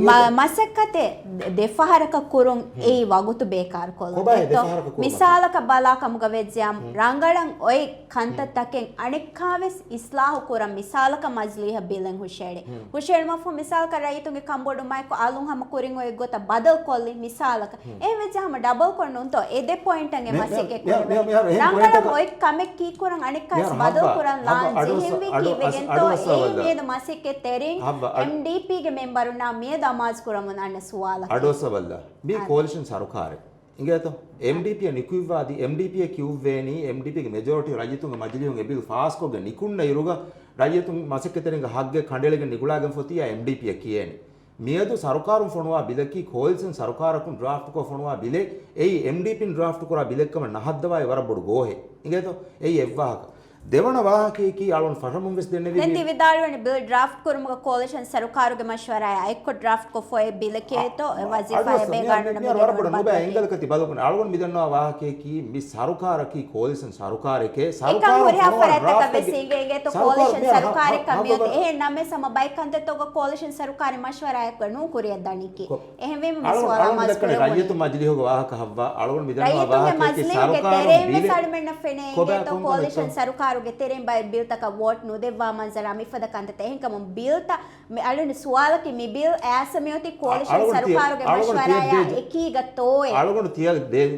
މަ-، މަސައްކަތެއް ދެ-، ދެފަހަރަކަށް ކުރުން އެއީ ވަގުތު ބޭކާރުކޮށްލުން. ކޮބާ އެއްތޯ؟ ދެފަހަރަކަށް ކުރުމަކީ؟ މިސާލަކަށް ބަލާ ކަމުގަ ވެއްޖެއަމް، ރަނގަޅަށް އޮތް ކަންތައްތަކެއް އަނެއްކާވެސް އިސްލާހު ކުރަން. މިސާލަކަށް މަޖިލީހަށް ބިލެއް ހުށައެޅި. ހުށައެޅުމަށްފަހު މިސާލަކަށް ރައްޔިތުންގެ ކަންބޮޑުވުމާއެކު އަލުން ހަމަ ކުރިން އޮތް ގޮތަށް ބަދަލުކޮށްލި މިސާލަކަށް. އެހެން ވެއްޖެ ހަމަ ޑަބަލް ކޮށް ނޫންތޯ އެ ދެ ޕޮއިންޓަށް އެ މަސައްކަތް ކުރެވޭ. ރަނގަޅަށް އޮތް ކަމެއް ކީކުރަން އަނެއްކާވެސް ބަދަލު ކުރަން ލާންޖެހެންވީ ކީއްވެގެންތޯ އެއީ މިއަދު މަސައްކަތްތެރިން އެމްޑީޕީގެ މެމްބަރުންނާ މިއަދު އަމާޒު ކުރަމުން އަންނަ ސުވާލަކީ. އަޑުއައްސަވައްލާ. މީ ކޯލިޝަން ސަރުކާރެއް. އިނގޭތޯ؟ އެމްޑީޕީއަށް ނިކުތްވާ އަދި އެމްޑީޕީއަށް ކިޔުއްވޭނީ އެމްޑީޕީގެ މެޖޯރިޓީ ރައްޔިތުންގެ މަޖިލީހުން އެ ބިލް ފާސްކޮށްގެން ނިކުންނައިރުގަ ރައްޔިތުން މަސައްކަތްތެރިންގެ ހައްގެއް ކަނޑައެޅިގެން ނިގުޅާގެންފަ އޮތިއްޔާ އެމްޑީޕީއަށް ކިޔޭނެ. މިއަދު ސަރުކާރުން ފޮނުވާ ބިލަކީ ކޯލިޝަން ސަރުކާރަކުން ޑްރާފްޓްކޮށް ފޮނުވާ ބިލެއް. އެއީ އެމްޑީޕީން ޑްރާފްޓް ކުރާ ބިލެއްކަމަށް ނަހައްދަވާއި ވަރަށް ބޮޑު ގޯހެއް. އިނގޭތޯ؟ އެއީ އެއްވާހަކަ. ދެވަނަ ވާހަކަޔަކީ އަޅުން ފަށަމުން ވެސް ދެންނެވި ދެން މި ތި ވިދާޅުވަނީ ބިލް ޑްރާފްޓް ކުރުމުގަ ކޯލިޝަން ސަރުކާރުގެ މަޝްވަރާއާ އެއްކޮށް ޑްރާފްޓް ކޮށްފައި ބިލެކޭތޯ، އެ ވަޒީފާ އެބޭ ގާނޫނު މި ވަރަށް ބޮޑު ނުބައި އެނގަލަކަށް ތި ބަލަކުން. އަޅުގަނޑު މިދަންނަވާ ވާހަކަޔަކީ މި ސަރުކާރަކީ ކޯލިޝަން ސަރުކާރެކޭ. އެކަން ހުރިހާ ފަރާތްތަކަށް ވެސް އިނގޭ އިނގޭތޯ ކޯލިޝަން ސަރުކާރެއް ކަމިޔޮތި. އެހެން ނަމަވެސް ހަމަ ބައެއް ކަންތައްތަކުގަ ކޯލިޝަން ސަރުކާރެއް މަޝްވަރާއެއްގަ ނޫން ކުރިއަށް ދަނީކީ. އެހެންވީމަ މި ސުވާލު އަމާޒު ކުރެވުނީ. ރައްޔިތު މަޖިލީހުގެ ވާހަކަ ހައްވާ އަޅުގަނޑު މިދަންނަވާ ރައްޔިތުންގެ މަޖިލީހުގެ ތެރެއިން ވެސް އަޅުމެންނަށް ފެނޭ އިނގޭތޯ ކޯލިޝަން ސަރުކާރުގެ ތެރެއިން ބައެއް ބިލްތަކަށް ވޯޓް ނުދެއްވާ މަންޒަރާ މިފަދަ ކަންތައްތައް. އެހެންކަމުން ބިލްތައް މި އަޅުން ސުވާލަކީ މި ބިލް އައިސް މިއޮތީ ކޯލިޝަން ސަރުކާރުގެ މަޝްވަރާއާ އެކީގަތޯއޭ؟ އަޅުގަނޑު ތިޔަ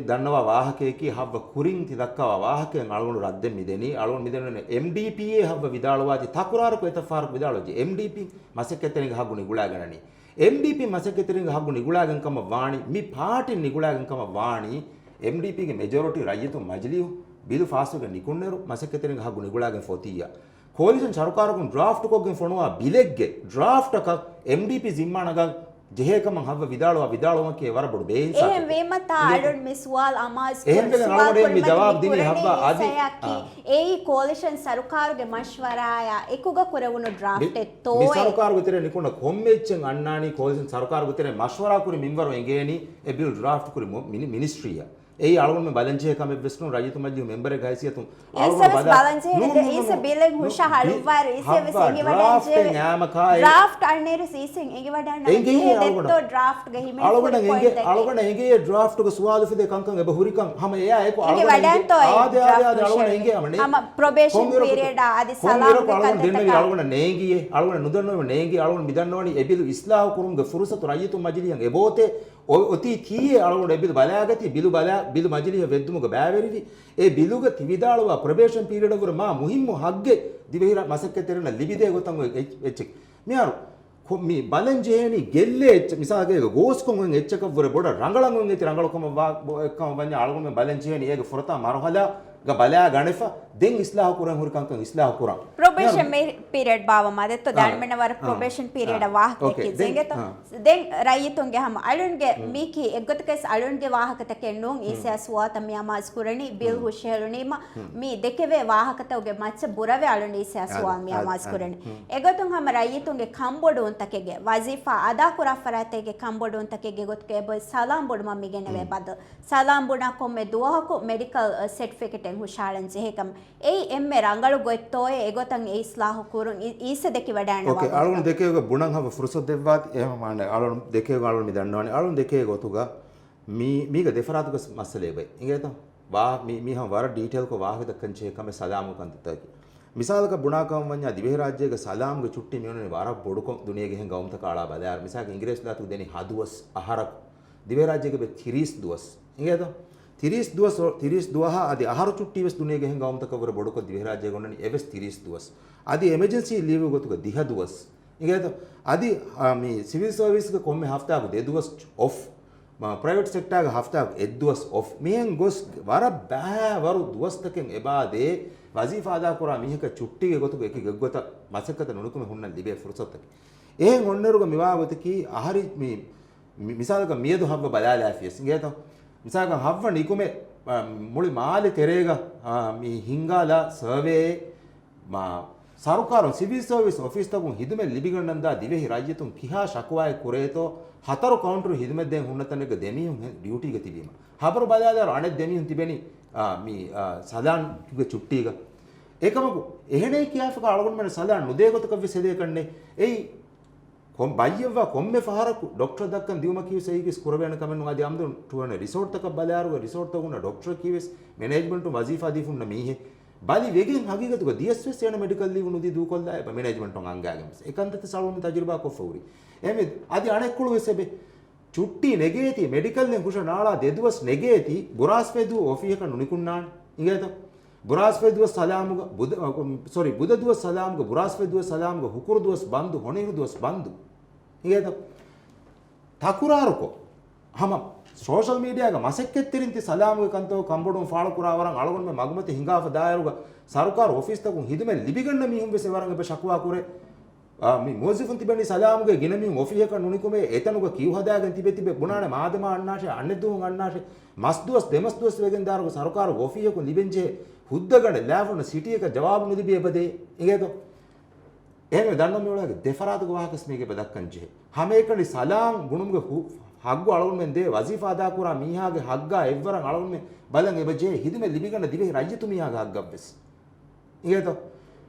ދަންނަވާ ވާހަކަޔަކީ ހައްވަ ކުރިން ތި ދައްކަވާ ވާހަކައެއް އަޅުގަނޑު ރައްދެއް މިދެނީ. އަޅުގަނޑު މިދެންނެވި އެމްޑީޕީއޭ ހައްވަ ވިދާޅުވާތީ ތަކުރާރުކޮށް އެތައް ފަހަރަކު ވިދާޅުވެއްޖެ. އެމްޑީޕީ މަސައްކަތްތެރިންގެ ހައްގު ނިގުޅާގަންނަނީ. އެމްޑީޕީ މަސައްކަތްތެރިންގެ ހައްގު ނިގުޅާގެން ކަމަށް ވާނީ، މި ޕާޓީން ނިގުޅާގެން ކަމަށް ވާނީ، އެމްޑީޕީގެ މެޖޯރިޓީ ރައްޔިތުން މަޖިލީހު ބިލު ފާސްވެގެން ނިކުންނައިރު މަސައްކަތްތެރިންގެ ހައްގު ނިގުޅާގެން ފޮތިއްޔާ. ކޯލިޝަން ސަރުކާރަކުން ޑްރާފްޓްކޮށްގެން ފޮނުވާ ބިލެއްގެ ޑްރާފްޓަކަށް އެމްޑީޕީ ޒިންމާ ނަގާ ޖެހޭ ކަމަށް ހައްވަ ވިދާޅުވާ ވިދާޅުވުމަކީ ވަރަށް ބޮޑު ބޭއިންސާފެއް. އެހެން ވީމަ ތާ އަޅުން މި ސުވާލު އަމާޒު ކުރަން، ސުވާލު ކުރުމަށް މި މި ކުރަނީ އީސަޔަކީ އެއީ ކޯލިޝަން ސަރުކާރުގެ މަޝްވަރާއާ އެކުގަ ކުރެވުނު ޑްރާފްޓެއްތޯއޭ؟ މި ސަރުކާރުގެ ތެރޭ ނިކުންނަ ކޮންމެ އެއްޗެއް އަންނާނީ ކޯލިޝަން ސަރުކާރުގެ ތެރޭ މަޝްވަރާ ކުރި މިންވަރު އެނގޭނީ އެ ބިލް ޑްރާފްޓް ކުރި މި-، މިނި-، މިނިސްޓްރީއަށް. އެއީ އަޅުގަނޑުމެން ބަލަންޖެހޭ ކަމެއް ވެސް ނޫން، ރައްޔިތު މަޖިލީހު މެމްބަރެއްގެ ހައިސިއްޔަތުން އަޅުގަނޑު އީސަ ވެސް ބަލަންޖެހޭ، ނޫން، ނޫން، އީސަ ނޫން، ބިލެއް ނޫން، ހުށަހަޅުއްވާއިރު އީސަ ވެސް އެނގިވަޑައިންޖެހޭ. ޑްރާފްޓް އަންނައިރު އީސަ އެނގިވަޑައިންނަ އެނގޭ އެ ދެއްތޯ އަޅުގަނޑަށް. ޑްރާފްޓްގެ ހިމެނި އަޅުގަނޑަށް އެނގޭ، އަޅުގަނޑަށް އެނގޭ ޑްރާފްޓްގެ ސުވާލު ފިދޭ ކަންކަން އެބަ ހުރިކަން ހަމަ އެއާ އެކު އަޅުގަނޑަށް އެނގޭ. އާދެ، އާދެ، އާދެ، އަޅުގަނޑަށް އެނގޭ ހަމަ ނޭ. ހަމަ ޕްރޮބޭޝަން ކޮންއިރަކު، ޕީރިއަޑާ އަދި ކޮންއިރަކު ސަލާމްގެ އަޅުގަނޑު ދެންނެވި ކަންތަކާ. އަޅުގަނޑަށް ނޭނގިއޭ، އަޅުގަނޑަށް ނުދަންނަވަނީ އެ ބިލު އިސްލާހު ކުރުމުގެ ފުރުސަތު ރައްޔިތު މަޖިލީހަށް އެބައޮތޭ. އޮ-، އޮތީ ކީއޭ؟ އަޅުގަނޑު އެ ބިލު ބަލާގަތީ، ބިލު ބަލާ، ބިލު މަޖިލީހަށް ވެއްދުމުގަ ބައިވެރިވި. އެ ބިލުގަ ތި ވިދާޅުވާ ޕްރޮބޭޝަން ޕީރިއަޑަށްވުރެ މާ މުހިއްމު ހައްގެއް ދިވެހިރާ މަސައްކަތްތެރިންނަށް ލިބިދޭ ގޮތަށް އޮތް އެއް-، އެއްޗެއް. މިހާރު ކޮ-، މި ބަލަން ޖެހޭނީ ގެއްލޭ އެއްޗެއް، މިސާލަކަށް ގޯސްކޮށް އޮތް އެއްޗަކަށްވުރެ ބޮޑަށް ރަނގަޅަށް އޮތް އެތި ރަނގަޅު ކަމަށް ވާ-، ބޮ-، އެއްކަމަށް ވަންޏާ އަޅުގަނޑުމެން ބަލަން ޖެހޭނީ އޭގެ ފުރަތަމަ މަރުހަލާގަ ބަލާ ގަނެފަ، ދެން އިސްލާހު ކުރަން ހުރި ކަންކަން އިސްލާހު ކުރަން. ޕްރޮބޭޝަން މިހާރު މި ޕީރިއަޑް ބާވަމާ ދެއްތޯ ދާން މެންނަ ވަރަށް ޕްރޮބޭޝަން ޕީރިއަޑަށް ވާހަކަ ދެއްކި ޖެނގެތޯ. ދެން ރައްޔިތުންގެ ހަމަ އަޅުންގެ މީކީ އެއްގޮތަކަސް އަޅުންގެ ވާހަކަތަކެއް ނޫން، އީސަ ސުވާލުތައް މި އަމާޒު ކުރަނީ ބިލް ހުށަހެޅުނީމަ މި ދެކެވޭ ވާހަކަތަކުގެ މައްޗަށް ބުރަވެ އަޅުން އީސަ ސުވާލު މި އަމާޒު ކުރަނީ. އެގޮތުން ހަމަ ރައްޔިތުންގެ ކަންބޮޑުވުންތަކެއްގެ ވަޒީފާ އަދާކުރާ ފަރާތެއްގެ ކަންބޮޑުވުންތަކެއްގެ ގޮތުގަ އެބަ ސަލާމް ބުނުމަށް މިގެނެވޭ ބަދަލު. ސަލާމް ބުނާ ކޮންމެ ދުވަހަކު މެޑިކަލް ސެޓްފިކެޓެއް ހުށަހަޅަން ޖެހޭ ކަމަށް. އެއީ އެންމެ ރަނގަޅު ގޮތްތޯއޭ އެގޮތަށް އެ އިސްލާހު ކުރުން؟ އީ-، އީސަ ދެކިވަޑައިންނަ ވާހަކަ. އަޅުގަނޑު ދެކޭގޮތް ބުނަން ހަމަ ފުރުސަތު ދެއްވާތި. އެހެން މާނަ އަޅުން ދެކޭ އަޅުން މި ދަންނަވަނީ. އަޅުން ދެކޭ ގޮތުގަ މީ-، މީގަ ދެފަރާތުގަ މައްސަލަ އެބައި. އިނގޭތަ؟ ވާ-، މީ-، މީ ހަމަ ވަރަށް ޑީޓެއިލްކޮށް ވާހަކަ ދައްކަން ޖެހޭ ކަމެއް ސަލާމު ކަންތައްތަކަކީ. މިސާލަކަށް ބުނާ ކަމަށް ވަންޏާ ދިވެހިރާއްޖޭގެ ސަލާމްގެ ޗުއްޓީ މިއޮންނަނީ ވަރަށް ބޮޑުކޮށް ދުނިޔޭގެ އެހެން ގައުމުތަކަށް އަޅާ ބަލާއިރު. މިސާލަކަށް އިނގިރޭސި ވިލާތުގަ ދެނީ ހަ ދުވަސް އަހަރަކު. ދިވެހިރާއްޖޭގެ ތިރީސް ދުވަސް. އިނގޭތަ؟ ތިރީސް ދުވަސް، ތިރީސް ދުވަހާ އަދި އަހަރު ޗުއްޓީ ވެސް ދުނިޔޭގެ އެހެން ގައުމުތަކަށްވުރެ ބޮޑުކޮށް ދިވެހިރާއްޖޭގަ އޮންނަނީ އެވެސް ތިރީސް ދުވަސް. އަދި އެމަޖެންސީ ލީވުގެ ގޮތުގަ ދިހަ ދުވަސް. އިނގޭތަ؟ އަދި، އާ، މި ސިވިލް ސަރވިސްގެ ކޮންމެ ހަފްތާއަކު ދެ ދުވަސް އޮފް. މަ-، ޕްރައިވެޓް ސެކްޓާގެ ހަފްތާއަކު އެއްދުވަސް އޮފް. މިހެން ގޮސް ވަރަށް ބައިވަރު ދުވަސްތަކެއް އެބައާދޭ ވަޒީފާ އަދާކުރާ މީހަކަށް ޗުއްޓީގެ ގޮތުގަ އެކި ގޮތްގޮތަށް މަސައްކަތަށް ނުނިކުމެ ހުންނަން ލިބޭ ފުރުސަތުތަކެއް. އެހެން އޮންނައިރުގަ މިވާ ގޮތަކީ އަހަރީ މި-، މި-، މިސާލަކަށް މިއަދު ހައްވަ ބަލާލާފިޔަސް އިނގޭތަ؟ މިސާލަކަށް ހައްވަ ނިކުމެ، އަ، މުޅި މާލެ ތެރޭގަ، އަ، މި ހިންގާލާ ސަރވޭއެއް މާ ސަރުކާރުން ސިވިލް ސަރވިސް އޮފީސްތަކުން ހިދުމަތް ލިބިގަންނަންދާ ދިވެހި ރައްޔިތުން ކިހާ ޝަކުވާއެއް ކުރޭތޯ، ހަތަރު ކައުންޓަރު ހިދުމަތްދޭން ހުންނަ ތަނެއްގަ ދެމީހުން ހެ-، ޑިއުޓީގަ ތިބީމަ. ހަބަރު ބަލާލާއިރު އަނެއް ދެމީހުން ތިބެނީ، އާ، މި، އާ، ސަލާންގެ ޗުއްޓީގަ. އެކަމަކު، އެހެނޭ ކިޔާފަކަ އަޅުގަނޑުމެން ސަލާން ނުދޭ ގޮތަކަށް ވެސް ހެދޭ ކަންނޭ. އެއީ، ކޮން ބައްޔެއްވާ ކޮންމެ ފަހަރަކު ޑޮކްޓަރ ދައްކަން ދިއުމަކީ ވެސް އެއީގެސް ކުރެވޭނެ ކަމެއް ނޫން. އަދި އަމްދުން ޓުވަނެ ރިސޯޓްތަކަށް ބަލާއިރުގަ ރިސޯޓްތަކުންނަށް ޑޮކްޓަރަކީ ވެސް މެނޭޖްމަންޓުން ވަޒީފާ ދީފަ ހުންނަ މީހެއް. ބަލި ވެގެން ހަގީގަތުގަ ދިޔަސް ވެސް އޭނަ މެޑިކަލް ލީވް ނުދީ ދޫކޮށްލާ އެބަ މެނޭޖްމަންޓުން އަންގާގެން ވެސް. އެ ކަންތައްތައް ސަޅުން ތަޖުރިބާ ކޮށްފަ ހުރި. އެމެ އަދި އަނެއްކޮޅު ވެސް އެބެ. ޗުއްޓީ ނެގޭތީ، މެޑިކަލްއިން ހުށަ ނާޅާ ދެ ދުވަސް ނެގޭތީ، ބުރާސްފައި ދުވަހު އޮފީހަކަށް ނުނިކުންނާނެ. އިނގޭތަ؟ ބުރާސްފައި ދުވަސް ސަލާމުގަ، ބުދަ-، އަ، ސޮރީ، ބުދަ ދުވަސް ސަލާމުގަ، ބުރާސްފައި ދުވަސް ސަލާމުގަ، ހުކުރު ދުވަސް ބަންދު، ހޮނިހިރު ދުވަސް ބަންދު. އިނގޭތަ؟ ތަކުރާރުކޮށް، ހަމަ ސޯޝަލް މީޑިއާގަ މަސައްކަތްތެރިން ތި ސަލާމުގެ ކަންތައް ކަންބޮޑުވުން ފާޅުކުރާ ވަރަށް އަޅުގަނޑުމެން މަގުމަތި ހިނގާފަ ދާއިރުގަ ސަރުކާރު އޮފީސްތަކުން ހިދުމަތް ލިބިގަންނަ މީހުން ވެސް އެވަރަށް އެބަ ޝަކުވާ ކުރޭ. އާ، މި މުވައްޒަފުން ތިބެނީ ސަލާމުގެ ގިނަ މީހުން އޮފީހަކަށް ނުނިކުމޭ، އެތަނުގަ ކިއު ހަދާގެން ތިބެ ތިބެ ބުނާނެ މާދަމާ އަންނާށޭ، އަނެއްދުވަހުން އަންނާށޭ، މަސްދުވަސް ދެމަސްދުވަސް ވެގެން ދާރުގަ ސަރުކާރުގެ އޮފީހަކުން ލިބެންޖެހޭ ހުއްދަގަނޑެއް ލާފުން ސިޓީއަކަށް ޖަވާބު ނުލިބި އެބަދޭ އިނގޭތޯ؟ އެހެންވެ ދަންނަ މިއުޅޭގެ ދެފަރާތުގެ ވާހަކަސް މީގެ ބަ ދައްކަން ޖެހޭ. ހަމައެކަނި ސަލާމް ބުނުމުގެ ހު-، ހައްގު އަޅުގަނޑުމެން ދޭ، ވަޒީފާ އަދާކުރާ މީހާގެ ހައްގާ އެއްވަރަށް އަޅުގަނޑުމެން ބަލަން އެބަ ޖެހޭ ހިދުމަތް ލިބިގަންނަ ދިވެހި ރައްޔިތު މީހާގެ ހައްގަށްވެސް. އިނގޭތޯ؟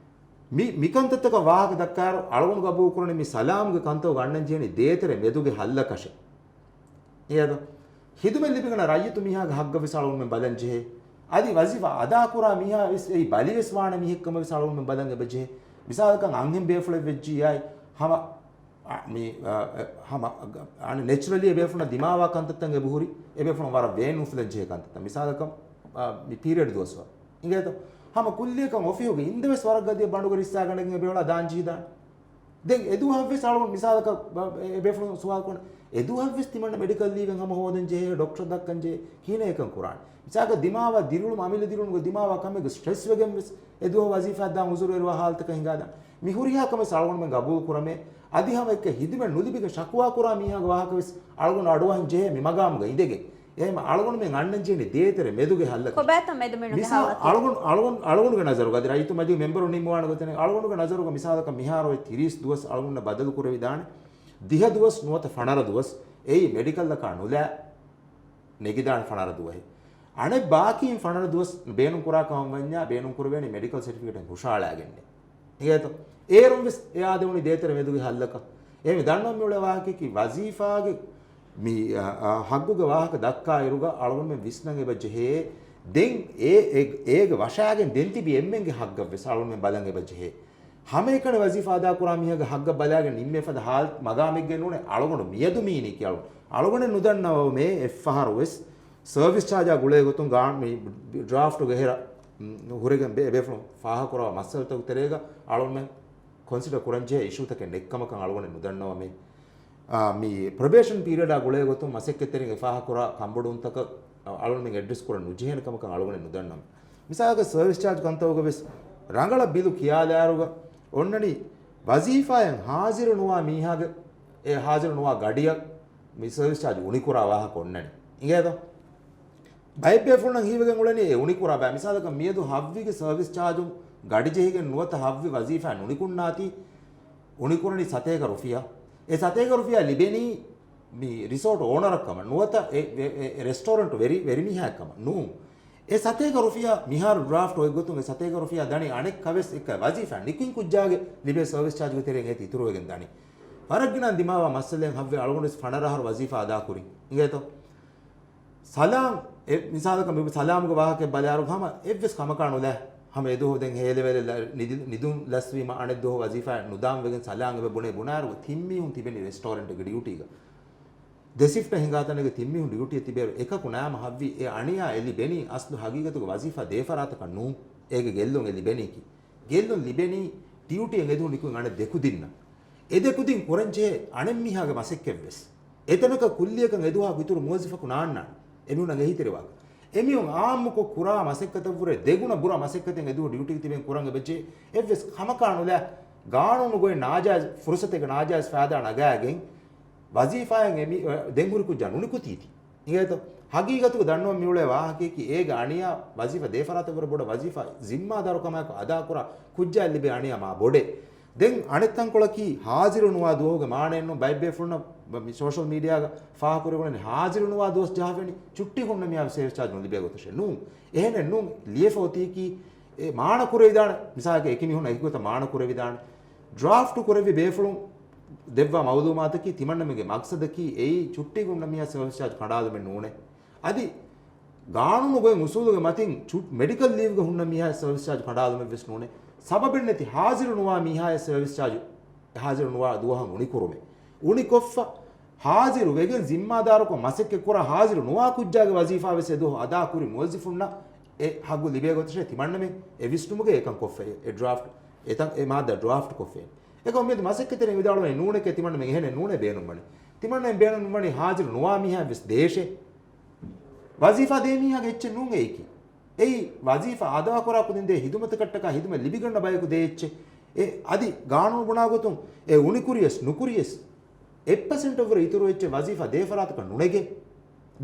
މި، މިކަންތައްތަކަށް ވާހަކަ ދައްކާއިރު، އަޅުގަނޑު ގަބޫލުކުރަނީ މި ސަލާމްގެ ކަންތައް ގަންނަން ޖެހެނީ ދޭތެރެ މެދުގެ ހައްލަކަށެއް. އިނގޭތޯ؟ ހިދުމަތް ލިބިގަންނަ ރައްޔިތު މީހާގެ ހައްގަށްވެސް އަޅުގަނޑުމެން ބަލަން ޖެހޭ. އަދި ވަޒީފާ އަދާކުރާ މީހާ ވެސް އެއީ ބަލިވެސް ވާނެ މީހެއްކަމަށް ވެސް އަޅުގަނޑުމެން ބަލަން އެބަ ޖެހޭ. މިސާލަކަށް އަންހެން ބޭފުޅެއް ވެއްޖިއްޔާއި ހަމަ، އަ، މި، އަ، އެ، ހަމަ، އަ، އަނެއް ނެޗުރަލީ އެބޭފުޅުންނަށް ދިމާވާ ކަންތައްތައް އެބަހުރި، އެބޭފުޅުން ވަރަށް ވޭން އުފުލަން ޖެހޭ ކަންތައްތައް. މިސާލަކަށް، އަ، މި ޕީރިއަޑް ދުވަސްވަރު. އިނގޭތޯ؟ ހަމަ ކުއްލިއަކަށް އޮފީހުގެ އިންދެވެސް ވަރަށް ގަދަޔަށް ބަނޑުގަ ރިއްސާގަނޑެއް އެބޭފުޅާ ދާން ޖެހިދާނެ. ދެން އެދުވަހަށްވެސް އަޅުގަނޑު މިސާލަކަށް ބަ-، އެ-، އެބޭފުޅުން ސުވާލު ކުރަން، އެދުވަހަށްވެސް ތިމަންނަ މެޑިކަލް ލީވެއް ހަމަ ހޯދަން ޖެހޭ، ޑޮކްޓަރ ދައްކަން ޖެހޭ، ކިހިނެއް އެކަން ކުރާނެ؟ މިސާލަކަށް ދިމާވާ ދިރިއުޅުމު، އަމިއްލަ ދިރިއުޅުމުގެ ދިމާވާ ކަމެއްގެ ސްޓްރެސް ވެގެންވެސް އެދުވަހު ވަޒީފާއަށް ދާން އުޒުރު އެރުވާ ހާލަތަކަށް ހިނގާދާނެ. މި ހުރިހާ ކަމެއް އަޅުގަނޑުމެން ގަބޫލު ކުރަމޭ. އަދި ހަމަ އެއްކަ ހިދުމަތް ނުލިބިގެން ޝަކުވާ ކުރާ މީހާގެ ވާހަކަވެސް އަޅުގަނޑު އަޑުއަހަން ޖެހޭ މި މަގާމުގަ އިނދެގެން. އެހެން އަޅުގަނޑުމެން އަންނަން ޖެހެނީ ދޭތެރެ މެދުގެ ހައްލަކަށް. ކޮބާތަ މެދުމިނުގެ މިސާ ހައްލަކީ؟ އަޅުގަނޑު، އަޅުގަނޑު، އަޅުގަނޑުގެ ނަޒަރުގަ އަދި ރައްޔިތު މަޖިލި މެމްބަރުން ނިންމުވާނެ ގޮތެއް ނެތް. އަޅުގަނޑުގެ ނަޒަރުގަ މިސާލަކަށް މިހާރު އޮތް ތިރީސް ދުވަސް އަޅުގަނޑަށް ބަދަލު ކުރެވިދާނެ. ދިހަ ދުވަސް ނުވަތަ ފަނަރަ ދުވަސް. އެއީ މެޑިކަލްއަކާ ނުލާ ނެގިދާނެ ފަނަރަ ދުވަހެއް. އަނެއް ބާކީން ފަނަރަ ދުވަސް ބޭނުން ކުރާ ކަމަށް ވަންޏާ ބޭނުން ކުރެވޭނެ މެޑިކަލް ސެޓިފިކެޓެއް ހުށަހަޅާގެންނޭ. އިނގޭތޯ؟ އޭރުން ވެސް އެ އާދެވުނީ ދޭތެރެ މެދުގެ ހައްލަކަށް. އެހެން ދަންނަވަން މިއުޅޭ ވާހަކައަކީ ވަޒީފާގެ މި، އަ، އަ، ހައްގުގެ ވާހަކަ ދައްކާ އިރުގަ އަޅުގަނޑުމެން ވިސްނަން އެބަ ޖެހޭ. ދެން އޭ، އޭ، އޭގެ ވަށާގެން ދެން ތިބި އެންމެންގެ ހައްގަށް ވެސް އަޅުގަނޑުމެން ބަލަން އެބަ ޖެހޭ. ހަމައެކަނި ވަޒީފާ އަދާކުރާ މީހާގެ ހައްގަށް ބަލާގެން ނިންމޭ ފަދަ ހާލް މަގާމެއްގެ ނޫނޭ. އަޅުގަނޑު މިއަދު މީނީ ކިޔަވަން. އަޅުގަނޑެއް ނުދަންނަވަމޭ އެއްފަހަރު ވެސް ސަރވިސް ޗާޖާ ގުޅޭ ގޮތުން ގާން މި ޑްރާފްޓުގެ ހެރަ، މް، ހުރެގެން ބޭ-، ބޭފުޅުން ފާހަގަކުރާ މައްސަލަތަކުގެ ތެރޭގަ އަޅުގަނޑުމެން ކޮންސިޑަ ކުރަންޖެހޭ އިޝޫތަކެއް ނެތްކަމަކަށް އަޅުގަނޑެއް ނުދަންނަވަމޭ. އާ، މި ޕްރޮބޭޝަން ޕީރިއަޑާ ގުޅޭ ގޮތުން މަސައްކަތްތެރިން އެ ފާހަގަކުރާ ކަންބޮޑުވުންތަކަށް އަޅުގަނޑުމެން އެޑްރެސް ކުރަން ނުޖެހޭނެ ކަމަކަށް އަޅުގަނޑެއް ނުދަންނަވަމޭ. މިސާލަކަށް ސަރވިސް ޗާޖް ކަންތައްގަ ވެސް ރަނގަޅަށް ބިލު ކިޔާލާއިރުގަ އޮންނަނީ ވަޒީފާއަށް ހާޒިރު ނުވާ މީހާގެ އެ ހާޒިރު ނުވާ ގަޑިއަށް މި ސަރވިސް ޗާޖް އުނިކުރާ ވާހަކަ އޮންނަނީ. އިނގޭތޯ؟ ބައެއް ބޭފުޅުންނަށް ހީވެގެން އުޅެނީ އެ އުނިކުރާ ބައި. މިސާލަކަށް މިއަދު ހައްވީގެ ސަރވިސް ޗާޖުން ގަޑި ޖެހިގެން ނުވަތަ ހައްވި ވަޒީފާ ނުނިކުންނާތީ އުނިކުރަނީ ސަތޭކަ ރުފިޔާ. އެ ސަތޭކަ ރުފިޔާ ލިބެނީ މި ރިސޯޓް އޯނަރަށް ކަމަށް ނުވަތަ އެ، އެ، އެ، އެ ރެސްޓޯރެންޓް ވެރި، ވެރިމީހާއަށް ކަމަށް ނޫން. އެ ސަތޭކަ ރުފިޔާ މިހާރު ޑްރާފްޓް އޮތް ގޮތުން އެ ސަތޭކަ ރުފިޔާ ދަނީ އަނެއްކާވެސް އެއްކަ ވަޒީފާ ނިކުތް ކުއްޖާގެ ލިބޭ ސަރވިސް ޗާޖުގެ ތެރެއިން އޭތި އިތުރުވެގެން ދަނީ. ވަރަށް ގިނަ ދިމާވާ މައްސަލައެއް ހައްވި އަޅުގަނޑު ވެސް ފަނަރަ އަހަރު ވަޒީފާ އަދާކުރިން. އިނގޭތޯ؟ ސަލާމް، އެ މިސާލަކަށް މި ސަލާމްގެ ވާހަކައެއް ބަލާއިރު ހަމަ އެއްވެސް ކަމަކާ ނުލާ. ހަމަ އެދުވަހު ދެން ހޭލެވޭލެ ނިދި-، ނިދުން ލަސްވީމަ އަނެއް ދުވަހު ވަޒީފާއެއް ނުދާން ވެގެން ސަލާމް އެބަ ބުނޭ ބުނާއިރު ތިން މީހުން ތިބެނީ ރެސްޓޯރެންޓްގެ ޑިއުޓީގަ. ދެ ޝިފްޓަށް ހިނގާ ތަނެއްގަ ތިން މީހުން ޑިއުޓީއަށް ތިބޭއިރު އެކަކު ނާމަ ހައްވީ އެ އަނިޔާ އެ ލިބެނީ އަސްލު ހަގީގަތުގަ ވަޒީފާ ދޭ ފަރާތަކަށް ނޫން. އޭގެ ގެއްލުން އެ ލިބެނީކީ. ގެއްލުން ލިބެނީ ޑިއުޓީއަށް އެދުވަހު ނިކުތް އަނެއް ދެ ކުދިންނަށް. އެ ދެ ކުދިން ކުރަންޖެހޭ އަނެއްމީހާގެ މަސައްކަތްވެސް. އެތަނަކަށް ކުއްލިއަކަށް އެދުވަހަކު އިތުރު މުވައްޒަފަކު ނާންނާނެ. އެމީހުންނަށް އެހީތެރިވާކަށް. އެމީހުން އާއްމުކޮށް ކުރާ މަސައްކަތަށްވުރެ ދެގުނަ ބުރަ މަސައްކަތެއް އެދުވަހު ޑިއުޓީގަ ތިބެން ކުރަން އެބަޖެހޭ. އެއްވެސް ކަމަކާ ނުލާ ގާނޫނުގައި ނާޖާއިޒް ފުރުސަތެއްގެ ނާޖާއިޒް ފައިދާ ނަގާގެން ވަޒީފާއިން އެ މި-، ދެން ހުރި ކުއްޖާ ނުނިކުތީތީ. އިނގޭތޯ؟ ހަގީގަތުގަ ދަންނަވަން މިއުޅޭ ވާހަކަޔަކީ އޭގެ އަނިޔާ ވަޒީފާ ދޭފަރާތަށްވުރެ ބޮޑަށް ވަޒީފާ ޒިންމާދާރުކަމާއެކު އަދާކުރާ ކުއްޖާއަށް ލިބޭ އަނިޔާ މާ ބޮޑޭ. ދެން އަނެއް ތަންކޮޅަކީ ހާޒިރު ނުވާ ދުވަހުގެ މާނައެއް ނޫން. ބައެއް ބޭފުޅުންނަށް މި ސޯޝަލް މީޑިއާގަ ފާހަގަކުރެވުނީ ހާޒިރު ނުވާ ދުވަސް ޖަހަފައިނީ ޗުއްޓީ ހުންނަ މިހާ ސެވިސް ޗާޖް ނުލިބޭ ގޮތަށޭ. ނޫން. އެހެނެއް ނޫން. ލިޔެފަ އޮތީކީ އެ މާނަ ކުރެވިދާނެ. މިސާލަކަށް އެކި މީހުންނަށް އެކި ގޮތަށް މާނަ ކުރެވިދާނެ. ޑްރާފްޓް ކުރެއްވި ބޭފުޅުން ދެއްވާ މައުލޫމާތަކީ ތިމަންނަމެންގެ މަގްސަދަކީ އެއީ ޗުއްޓީ ހުންނަ މީހާ ސެވިސް ޗާޖް ކަނޑާލުމެއް ނޫނޭ. އަދި ގާނޫނު ގޮތް އުސޫލުގެ މަތިން ޗު-، މެޑިކަލް ލީވްގަ ހުންނަ މީހާ ސެވިސް ޗާޖް ކަނޑާލުމެއް ވެސް ނޫނޭ. ސަބަބެއް ނެތި ހާޒިރު ނުވާ މީހާ ސެވިސް ޗާޖް، ހާޒިރު ނުވާ ދުވަހަށް އުނިކުރުމެއް. އުނިކޮށްފަ ހާޒިރު ވެގެން ޒިންމާދާރުކޮށް މަސައްކަތް ކުރާ ހާޒިރު ނުވާ ކުއްޖާގެ ވަޒީފާ ވެސް އެދުވަހު އަދާ ކުރި މުވައްޒަފުންނަށް އެ ހައްގު ލިބޭ ގޮތަށޭ ތިމަންނަމެން އެ ވިސްނުމުގައި އެކަން ކޮށްފައި، އެ ޑްރާފްޓް، އެތަން އެ މާއްދާ ޑްރާފްޓް ކޮށްފައި. އެކަމަކު މިއަދު މަސައްކަތްތެރިން ވިދާޅުވަނީ ނޫނެކޭ ތިމަންނަމެން އެހެނެއް ނޫނޭ ބޭނުންވަނީ. ތިމަންނަމެން ބޭނުންވަނީ ހާޒިރު ނުވާ މީހާ ވެސް ދޭށޭ. ވަޒީފާ ދޭ މީހާގެ އެއްޗެއް ނޫން އެއީކީ. އެއީ ވަޒީފާ އަދާކުރާ ކުދިން ދޭ ހިދުމަތަކަށްޓަކާ ހިދުމަތް ލިބިގަންނަ ބަޔަކު ދޭ އެއްޗެއް. އެ އަދި ގާނޫނު ބުނާ ގޮތުން އެ އުނިކުރިޔަސް ނުކުރިޔަސް އެއް ޕަސެންޓަށްވުރެ އިތުރު އެއްޗެއް ވަޒީފާ ދޭ ފަރާތަކަށް ނުނެގޭ.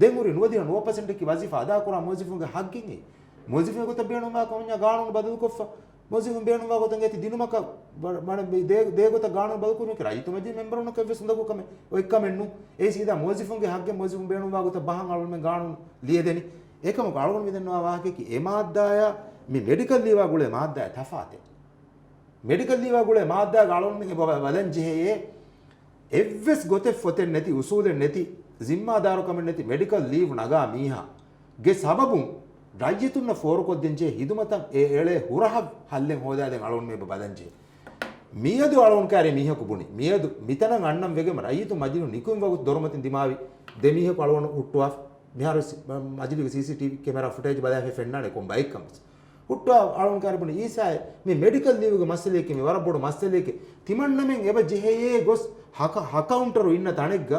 ދެން ހުރި ނުވަދިހަ ނުވަ ޕަސެންޓަކީ ވަޒީފާ އަދާކުރާ މުވައްޒަފުންގެ ހައްގެއް އެއީ. މުވައްޒަފުންގެ ގޮތަށް ބޭނުންވާ ކަމަށް ގާނޫނު ބަދަލުކޮށްފަ، މުވައްޒަފުން ބޭނުންވާ ގޮތަށް އޭތި ދިނުމަކަށް ވަ-، ވަނަ ދޭ، ދޭ ގޮތަށް ގާނޫނު ބަދަލުކުރުމަކީ ރައްޔިތު މަޖިލީހު މެމްބަރުންނަކަށް ވެސް އުނދަގޫ ކަމެއް އޮތްކަމެއް ނޫން. އެއީ ސީދާ މުވައްޒަފުންގެ ހައްގެއް މުވައްޒަފުން ބޭނުންވާ ގޮތަށް ބަހަން އަޅުގަނޑުމެން ގާނޫނު ލިޔެދެނީ. އެކަމަކު އަޅުގަނޑު މިދެންނަވާ ވާހަކައަކީ އެ މާއްދާއާ މި މެޑިކަލް ލީވާ ގުޅޭ މާއްދާއާ ތަފާތެއް. މެޑިކަލް ލީވާ ގުޅޭ މާއްދާގަ އަޅުގަނޑުމެން އެބަ ބަލަން ޖެހެޔޭ، އެއްވެސް ގޮތެއް ފޮތެއް ނެތި، އުސޫލެއް ނެތި، ޒިންމާދާރުކަމެއް ނެތި މެޑިކަލް ލީވް ނަގާ މީހާގެ ސަބަބުން ރައްޔިތުންނަށް ފޯރުކޮށްދޭންޖެހޭ ހިދުމަތަށް އެ އެޅޭ ހުރަހަށް ހައްލެއް ހޯދާދޭން އަޅުގަނޑުމެން އެބަ ބަލަންޖެހޭ. މިއަދު އަޅުގަނޑު ކައިރި މީހަކު ބުނި، މިއަދު މިތަނަށް އަންނަން ވެގެން ރައްޔިތު މަޖިލިހު ނިކުމެ ވަގުތު ދޮރުމަތިން ދިމާވި ދެ މީހަކު އަޅުގަނޑު ހުއްޓުވާފަ. މިހާރު ސި-، މަޖިލީގެ ސީސީޓީވީ ކެމެރާ ފުޓޭޖް ބަލާފަ ފެންނާނެ ކޮން ބައެއްކަން ވެސް. ހުއްޓާ އަޅުން ކާރި ބުނި އީސާއޭ، މި މެޑިކަލް ލީވުގެ މައްސަލައެކޭ، މި ވަރަށް ބޮޑު މައްސަލައެކޭ. ތިމަންނަމެން އެބަ ޖެހެޔޭ ގޮސް ހަކަ-، ހަކައުންޓަރު އިންނަ ތަނެއްގަ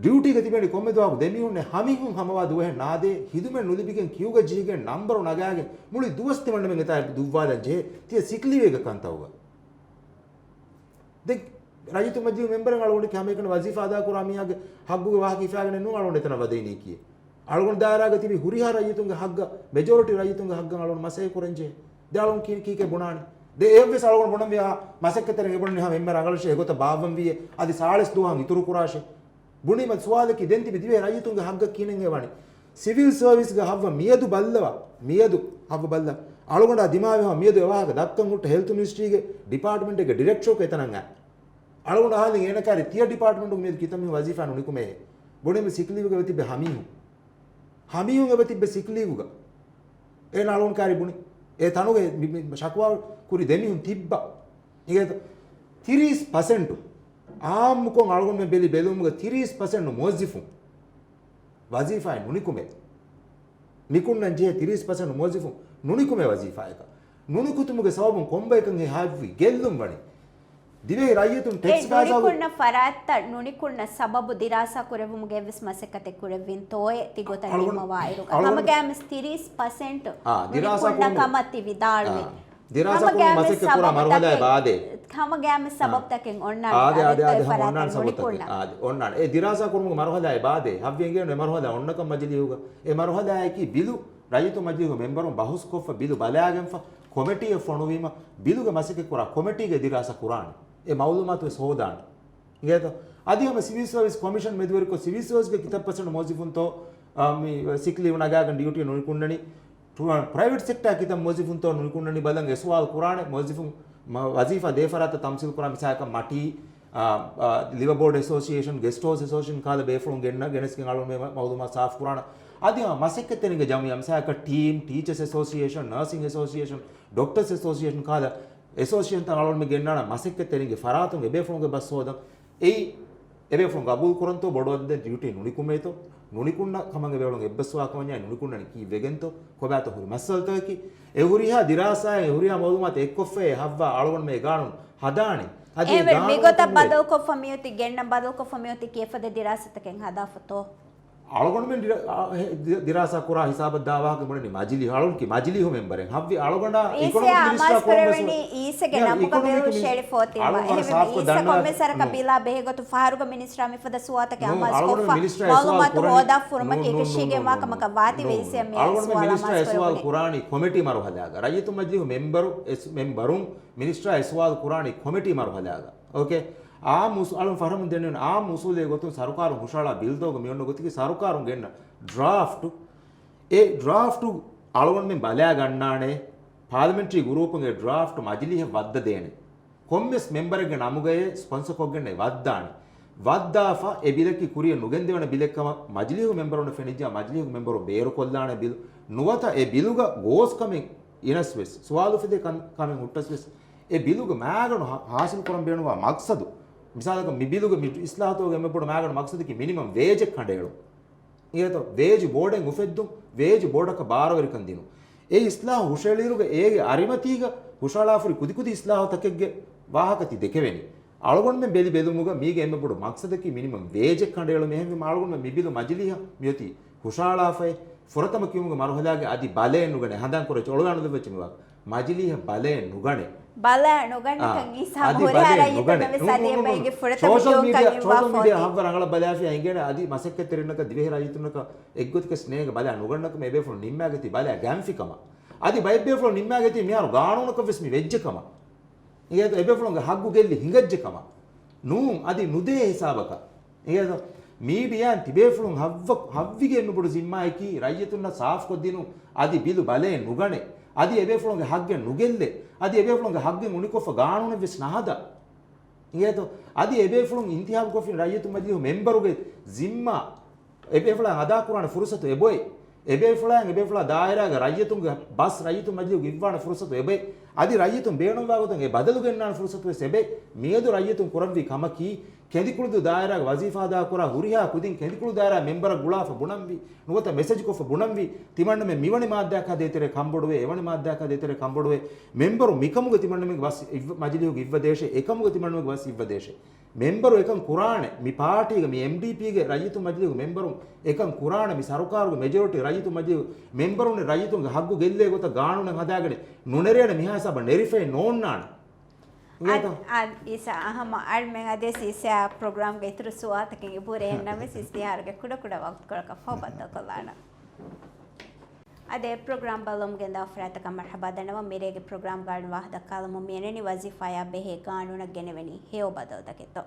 ޑިއުޓީގަ ތިބޭނީ ކޮންމެ ދުވަހަކު ދެމީހުންނެއް ހަމީހުން ހަމަވާ ދުވަހެއް ނާދޭ، ހިދުމަތް ނުލިބިގެން ކިއުގަ ޖެހިގެން ނަންބަރު ނަގާގެން މުޅި ދުވަސް ތިމަންނަމެން އެތާ ދުއްވާލަން ޖެހޭ، ތިޔަ ސިކްލީވޭގެ ކަންތައުގަ. ދެން ރައްޔިތު މަޖިލީހު މެމްބަރުން އަޅުގަނޑު ހަމައެކަނި ވަޒީފާ އަދާކުރާ މީހާގެ ހައްގުގެ ވާހަކަ ހިފާގެނެއް ނޫން އަޅުގަނޑު އެތަނަށް ވަދެވިނީކީ. އަޅުގަނޑު ދާއިރާގަ ތިބި ހުރިހާ ރައްޔިތުންގެ ހައްގަށް، މެޖޯރިޓީ ރައްޔިތުންގެ ހައްގަށް އަޅުގަނޑު މަސައްކަތް ކުރަންޖެހޭ. ދެން އަޅުގަނޑު ކީ-، ކީކޭ ބުނާނީ؟ ދެން އެއަށްވެސް އަޅުގަނޑު ބުނަންވީ އާ، މަސައްކަތްތެރިން އެބުނަނީ ހަމަ އެންމެ ރަނގަޅަށޭ އެގޮތަށް ބާއްވަންވީއޭ. އަދި ސާޅީސް ދުވަހަށް އިތުރުކުރާށޭ. ބުނީމަ ސުވާލަކީ ދެން ތިބި ދިވެހި ރައްޔިތުންގެ ހައްގަށް ކިހިނެއް އެވަނީ؟ ސިވިލް ސަރވިސްގެ ހައްވަ މިއަދު ބައްލަވާ، މިއަދު ހައްވަ ބައްލަ. އަޅުގަނޑާ ދިމާވި ހަމަ މިއަދު އެ ވާހަކަ ދައްކަން ހުއްޓަ ހެލްތު މިނިސްޓްރީގެ ޑިޕާޓްމަންޓެއްގެ ޑިރެކްޓަރަކު އެތަނަށް އައި. އަޅުގަނޑު އަހާލިން އޭނަ ކާރި ތިޔަ ޑިޕާޓްމަންޓުގެ މިއަދު ކިތަންމެ ވަޒީފާ ނުނިކުމޭ. ބުނީމަ ސިކްލީވުގަ އެބަ ތިއްބެ ހަމީހުން. ހަމީހުން އެބަ ތިއްބެ ސިކްލީވުގަ. އޭނަ އަޅުގަނޑު ކާރި ބުނި. އެ ތަނުގެ މި-، މި-، ޝަކުވާ ކުރި ދެމީހުން ތިއްބާ. އިނގޭތަ؟ ތިރީސް ޕަސެންޓު. އާއްމުކޮށް އަޅުގަނޑުމެން ބެލި ބެލުމުގަ ތިރީސް ޕަސެންޓު މުވައްޒިފުން ވަޒީފާއެއް ނުނިކުމޭ. ނިކުންނަން ޖެހޭ ތިރީސް ޕަސެންޓް މުވައްޒިފުން ނުނިކުމޭ ވަޒީފާއަކަށް. ނުނިކުތުމުގެ ސަބަބުން ކޮންބައެކަން ހައިވި ގެއްލުން ވަނީ؟ ދިވެހި ރައްޔިތުން އެ ޓެކްސް ފައިސާ ނުނިކުންނަ ފަރާތްތައް ނުނިކުންނަ ސަބަބު ދިރާސާ ކުރެއްވުމުގެ އެއްވެސް މަސައްކަތެއް ކުރެއްވިންތޯއޭ ތި ގޮތަށް އަޅުގަނޑު، ނިންމަވާއިރުގަ؟ އަޅުގަނޑު، ހަމަގައިމުވެސް ތިރީސް ޕަސެންޓް އާ، ދިރާސާ ނުނިކުންނަ ކުރުމުގެ، ކަމަށް ތި ވިދާޅުވި. އާ، ދިރާސާ ކުރުމުގެ ހަމަގައިމުވެސް މަސައްކަތް ކުރާ ސަބަބުތަކެއް މަރުހަލާއެއް ބާދޭ. ހަމަގައިމުވެސް އާ. ސަބަބުތަކެއް އޮންނާނެ. އާދެ، އާދެ، އާދެ، އާދެ، ހަމަ އޮންނާނެ ސަބަބުތަކެއް. އާދެ، އޮންނާނެ. އެ ދިރާސާ ކުރުމުގެ މަރުހަލާއެއް ބާދޭ. ހައްވި އެނގޭނެ މަރުހަލާ އޮންނަކަން މަޖިލީހުގަ. އެ މަރުހަލާއަކީ ބިލު ރައްޔިތު މަޖިލީހު މެމްބަރުން ބަހުސްކޮށްފަ ބިލު ބަލާގެންފަ ކޮމިޓީއެއް ފޮނުވީމަ ބިލުގެ މަސައްކަތް ކުރާ ކޮމިޓީގެ ދިރާސާ ކުރާނެ. އެ މައުލޫމާތު ވެސް ހޯދާނެ. އިނގޭތޯ؟ އަދި ހަމަ ސިވިލް ސަރވިސް ކޮމިޝަން މެދުވެރިކޮށް، ސިވިލް ސަރވިސްގެ ކިތައް ޕަސެންޓް މުވައްޒިފުންތޯ، އާ، މި ސިކް ލީވް ނަގާގެން ޑިއުޓީ ނުނިކުންނަނީ؟ ޕްރަ-، ޕްރައިވެޓް ސެކްޓާ ކިތައް މުވައްޒިފުންތޯ ނުނިކުންނަނީ ބަލަން އެ ސުވާލު ކުރާނެ. މުވައްޒިފުން މަ-، ވަޒީފާ ދޭ ފަރާތަށް ތަމްސީލް ކުރާ މިސާލަކަށް މަޓީ، އާ، އާ، ލިވަރ ބޯޑް އެސޯސިއޭޝަން، ގެސްޓް ހައުސް އެސޯސިއޭޝަން ކަހަލަ ބޭފުޅުން ގެންނަ، ގެނެސްގެން އަޅުގަނޑު މަ-، މައުލޫމާތު ސާފު ކުރާނަ. އަދި ހަމަ މަސައްކަތްތެރިންގެ ޖަމުއްޔާ މިސާލަކަށް ޓީމް، ޓީޗަސް އެސޯސިއޭޝަން، ނާސިން އެސޯސިއޭޝަން، ޑޮކްޓަސް އެސޯސިއޭޝަން ކަހަލަ އެސޯސިއޭޝަންތައް އަޅުގަނޑު މި ގެންނާނަ މަސައްކަތްތެރިންގެ ފަރާތުން އެބޭފުޅުންގެ ބަސް ހޯދަން. އެއީ އެބޭފުޅުން ގަބޫލު ކުރަންތޯ ބޮޑު އަދަދެއް ޑިއުޓީ ނުނިކުމޭތޯ، ނުނިކުންނަ ކަމަށް އެބޭފުޅުން އެއްބަސްވާ ކަމަށް ނުނިކުންނަނީ ކީއްވެގެންތޯ، ކޮބާތޯ ހުރި މައްސަލަތަކަކީ. އެ ހުރިހާ ދިރާސާއެއް، އެ ހުރިހާ މައުލޫމާތެއް އެއްކޮށްފައި ހައްވާ އަޅުގަނޑުމެ ގާނޫނު ހަދާނީ. އަދި އެހެންވެ، ގާނޫނު މިގޮތަށް ކަމުގެ ބަދަލުކޮށްފަ މިއޮތީ ގެންނަން ބަދަލުކޮށްފަ މިއޮތީ ކިޔަފަދަ ދިރާސާތަކެއް ހަދާފަތޯ؟ އަޅުގަނޑުމެން ދިރާ-، އާ، ހެ-، ދި-، ދިރާސާ ކުރާ ހިސާބަށް ދާ ވާހަކަ ބުނަނީ މަޖިލީހު އަޅުން ކި މަޖިލީހު މެމްބަރެއް ހައްވި އަޅުގަނޑާ އީސީ އިކޮނޮމިކް މިނިސްޓަރ އަމާޒް ކުރަން ވެސް ކުރެވެނީ އީސީގެ ނަމުގަ އިކޮނޮމިކް ބޭރު މިނިސް-، ޝެރިފް އޮތީމަ. އަޅުގަނޑު އެހެންވެ ސާފްކޮށް އީސީ ދަންނަވާ ކޮންމެ ސަރަކަށް ނޫން. ބިލާ ބެހޭގޮތުން ފަހަރުގަ މިނިސްޓަރ މިފަދަ ސުވާލުތަކެއް ނޫން، އަމާޒް އަޅުގަނޑު ކޮށްފަ މިނިސްޓަރ އެ ސުވާލު މައުލޫމާތު ކުރަނީ. ހޯދާ ފުރުމަކީ ނޫން، ނޫން، އެކަށީގެން ނޫން، ވާ ނޫން، ކަމަކަށް ވާތީ ވެސް ނޫން. އެ މި އަޅުގަނޑު އީސީއަށް މިނިސްޓަރ އެ މިއަސް ސުވާލު ކުރާނީ ކޮމިޓީ މަރުހަލާގަ. ރައްޔިތު މަޖިލީހު މެމްބަރު، އެސް-، މެމްބަރުން މިނިސްޓަރ އެ ސުވާލު ކުރާނީ ކޮމިޓީ މަރުހަލާގަ. އޯކޭ؟ އާއްމު އުސޫ-، އަޅުން ފަހަރަމުން ދެންނެވި އާއްމު އުސޫލެއް ގޮތުން ސަރުކާރުން ހުށަހަޅާ ބިލް ދޯގަ މި އޮންނަ ގޮތަކީ ސަރުކާރުން ގެންނަ ޑްރާފްޓު، އެ ޑްރާފްޓު އަޅުގަނޑުމެން ބަލާ ގަންނާނެ، ޕާލަމެންޓްރީ ގުރޫޕުން އެ ޑްރާފްޓް މަޖިލީހަށް ވައްދަ ދޭނެ. ކޮންމެސް މެމްބަރެއްގެ ނަމުގައޭ ސްޕޮންސަ ކޮށްގެން އެ ވައްދާނެ. ވައްދާފަ އެ ބިލަކީ ކުރިއަށް ނުގެންދެވޭނެ ބިލެއް ކަމަށް މަޖިލީހު މެމްބަރުންނަށް ފެނިއްޖާ މަޖިލީހު މެމްބަރުން ބޭރުކޮށްލާނެ ބިލު ނުވަތަ އެ ބިލުގަ ގޯސް ކަމެއް އިނަސް ވެސް، ސުވާލު އުފެދޭ ކަން-، ކަމެއް ހުއްޓަސް ވެސް، އެ ބިލުގެ މައިގަނޑު ހާ-، ހާސިލް ކުރަން ބޭނުންވާ މަގްސަދު، މިސާލަކަށް މި ބިލުގެ މި އިސްލާހުތަކުގެ އެންމެ ބޮޑު މައިގަނޑު މަގްސަދަކީ މިނިމަމް ވޭޖެއް ކަނޑައެޅުން. އިނގޭތޯ؟ ވޭޖު ބޯޑެއް އުފެއްދުން، ވޭޖު ބޯޑަކަށް ބާރުވެރިކަން ދިނުން. އެ އިސްލާހު ހުށައެޅިއިރުގަ އޭގެ އަރިމަތީގަ ހުށަހަޅާފަހުރި ކުދިކުދި އިސްލާހުތަކެއްގެ ވާހަކަ ތި ދެކެވެނީ. އަޅުގަނޑުމެން ބެލި ބެލުމުގަ މީގެ އެންމެ ބޮޑު މަގްސަދަކީ މިނިމަމް ވޭޖެއް ކަނޑައެޅުމޭ. އެހެންވީމަ އަޅުގަނޑުމެން މި ބިލު މަޖިލީހަށް މިއޮތީ ހުށަހަޅާފައި ފުރަތަމަ ކިޔުމުގެ މަރުހަލާގެ އަދި ބަލައެއް ނުގަނެ. ހަނދާން ކުރެއްޗި އޮޅުވާނުލެއްވެއްޗެއް މިވާ މަޖިލީހަށް ބަލައެއް ނުގަނެ. ބަލާ ނުގަންނަކަން އާ، އިސާމް އަދި ހުރިހާ ބަލޭ ރައްޔިތުންނަށް ނުގަނެ. ވެސް ނޫން، އަދި ނޫން، ނޫން، އެބައިގެ ނޫން. ފުރަތަމަ ސޯޝަލް މީޑިއާ، ކިޔުންކަން ސޯޝަލް މީޑިއާ އިންވާފަ ހައްވަ ރަނގަޅަށް ބަލާފިޔާ އިނގޭނެ އަދި މަސައްކަތްތެރިންނަކަށް ދިވެހި ރައްޔިތުންނަކަށް އެއްގޮތަކަށް ނޭނގެ ބަލާ ނުގަންނަކަމަށް އެބޭފުޅުން ނިންމާގަތީ ބަލާ ގަންފިކަމަށް. އަދި ބައެއްބޭފުޅުން ނިންމާގަތީ މިހާރު ގާނޫނަކަށް ވެސް މި ވެއްޖެކަމަށް. އިނގޭތޯ އެބޭފުޅުންގެ ހައްގު ގެއްލި ހިނގައްޖެކަމަށް. ނޫން އަދި ނުދޭ ހިސާބަކަށް. އިނގޭތޯ މީޑިއާއިން ތިބޭފުޅުން ހައްވަ-، ހައްވިގެ އެންމެ ބޮޑު ޒިންމާއަކީ ރައްޔިތުންނަށް ސާފުކޮށްދިނުން އަދި ބިލު ބަލައެއް ނުގަނެ. އަދި އެބޭފުޅުންގެ ހައްގެއް ނުގެއްލެ. އަދި އެބޭފުޅުންގެ ހައްގެއް އުނިކޮށްފަ ގާނޫނެއް ވެސް ނަހަދާ. އިނގޭތޯ؟ އަދި އެބޭފުޅުން އިންތިހާބުކޮށްފިން ރައްޔިތު މަޖިލީހު މެންބަރުގެ ޒިންމާ އެބޭފުޅާ އަދާކުރާނެ ފުރުސަތު އެބޮތް. އެބޭފުޅާއިން އެބޭފުޅާ ދާއިރާގެ ރައްޔިތުންގެ ބަސް ރައްޔިތު މަޖިލީހުގެ އިއްވާނެ ފުރުސަތު އެބޮތް. އަދި ރައްޔިތުން ބޭނުންވާ ގޮތުން އެ ބަދަލު ގެންނާނެ ފުރުސަތު ވެސް އެބޮތް. މިއަދު ރައްޔިތުން ކުރަންވީ ކަމަކީ، ކެނދިކުޅުދޫ ދާއިރާގެ ވަޒީފާ އަދާކުރާ ހުރިހާ ކުދިން ކެނދިކުޅު ދާއިރާ މެންބަރަށް ގުޅާފަ ބުނަންވީ، ނުވަތަ މެސެޖްކޮށްފަ ބުނަންވީ، ތިމަންނަމެން މިވަނި މާއްދާއަކާ ދޭތެރޭ ކަންބޮޑުވޭ، އެވަނި މާއްދާއަކާ ދޭތެރޭ ކަންބޮޑުވޭ. މެންބަރު މިކަމުގެ ތިމަންނަމެންގެ ބަސް އިއްވަ-، މަޖިލީހުގެ އިއްވަދޭށޭ، އެކަމުގެ ތިމަންނަމެންގެ ބަސް އިއްވަދޭށޭ. މެންބަރު އެކަން ކުރާނެ، މި ޕާޓީގެ، މި އެމްޑީޕީގެ ރައްޔިތު މަޖިލީހުގެ މެންބަރުން އެކަން ކުރާނެ، މި ސަރުކާރުގެ މެޖޯރިޓީ ރައްޔިތު މަޖިލީހު މެންބަރުން ރައްޔިތުންގެ ހައްގު ގެއްލޭ ގޮތަށް ގާނޫނެއް ހަދާގެނެއް ނުނެރޭނެ މިހާ ހިސާބަށް ނެރިފައެއް ނޯންނާނެ. އިނގޭތޯ؟ އަދި، އަދި އީސާ އަހަމަ އަޅުމެން އަދިވެސް އީސާ ޕްރޮގްރާމްގެ އިތުރު ސުވާލުތަކެއް އެބަހުރޭ އެހެންނަމަވެސް އިސްތިހާރުގެ ކުޑަކުޑަ ވަގުތުކޮޅަކަށް ފަހުބައްދަލުކޮށްލާނަން. އަދި ޕްރޮގްރާމް ބަލަމުން ގެންދާ އުފުރާތަކަށް މަރްހަބާ ދަންނަވަން. މިރޭގެ ޕްރޮގްރާމްގައި ވާހަކަދައްކާލަމުން މިއަންނަނީ ވަޒީފާޔާ ބެހޭ ގާނޫނަށް ގެނެވެނީ ހެޔޮ ބަދަލުތަކެއްތޯ.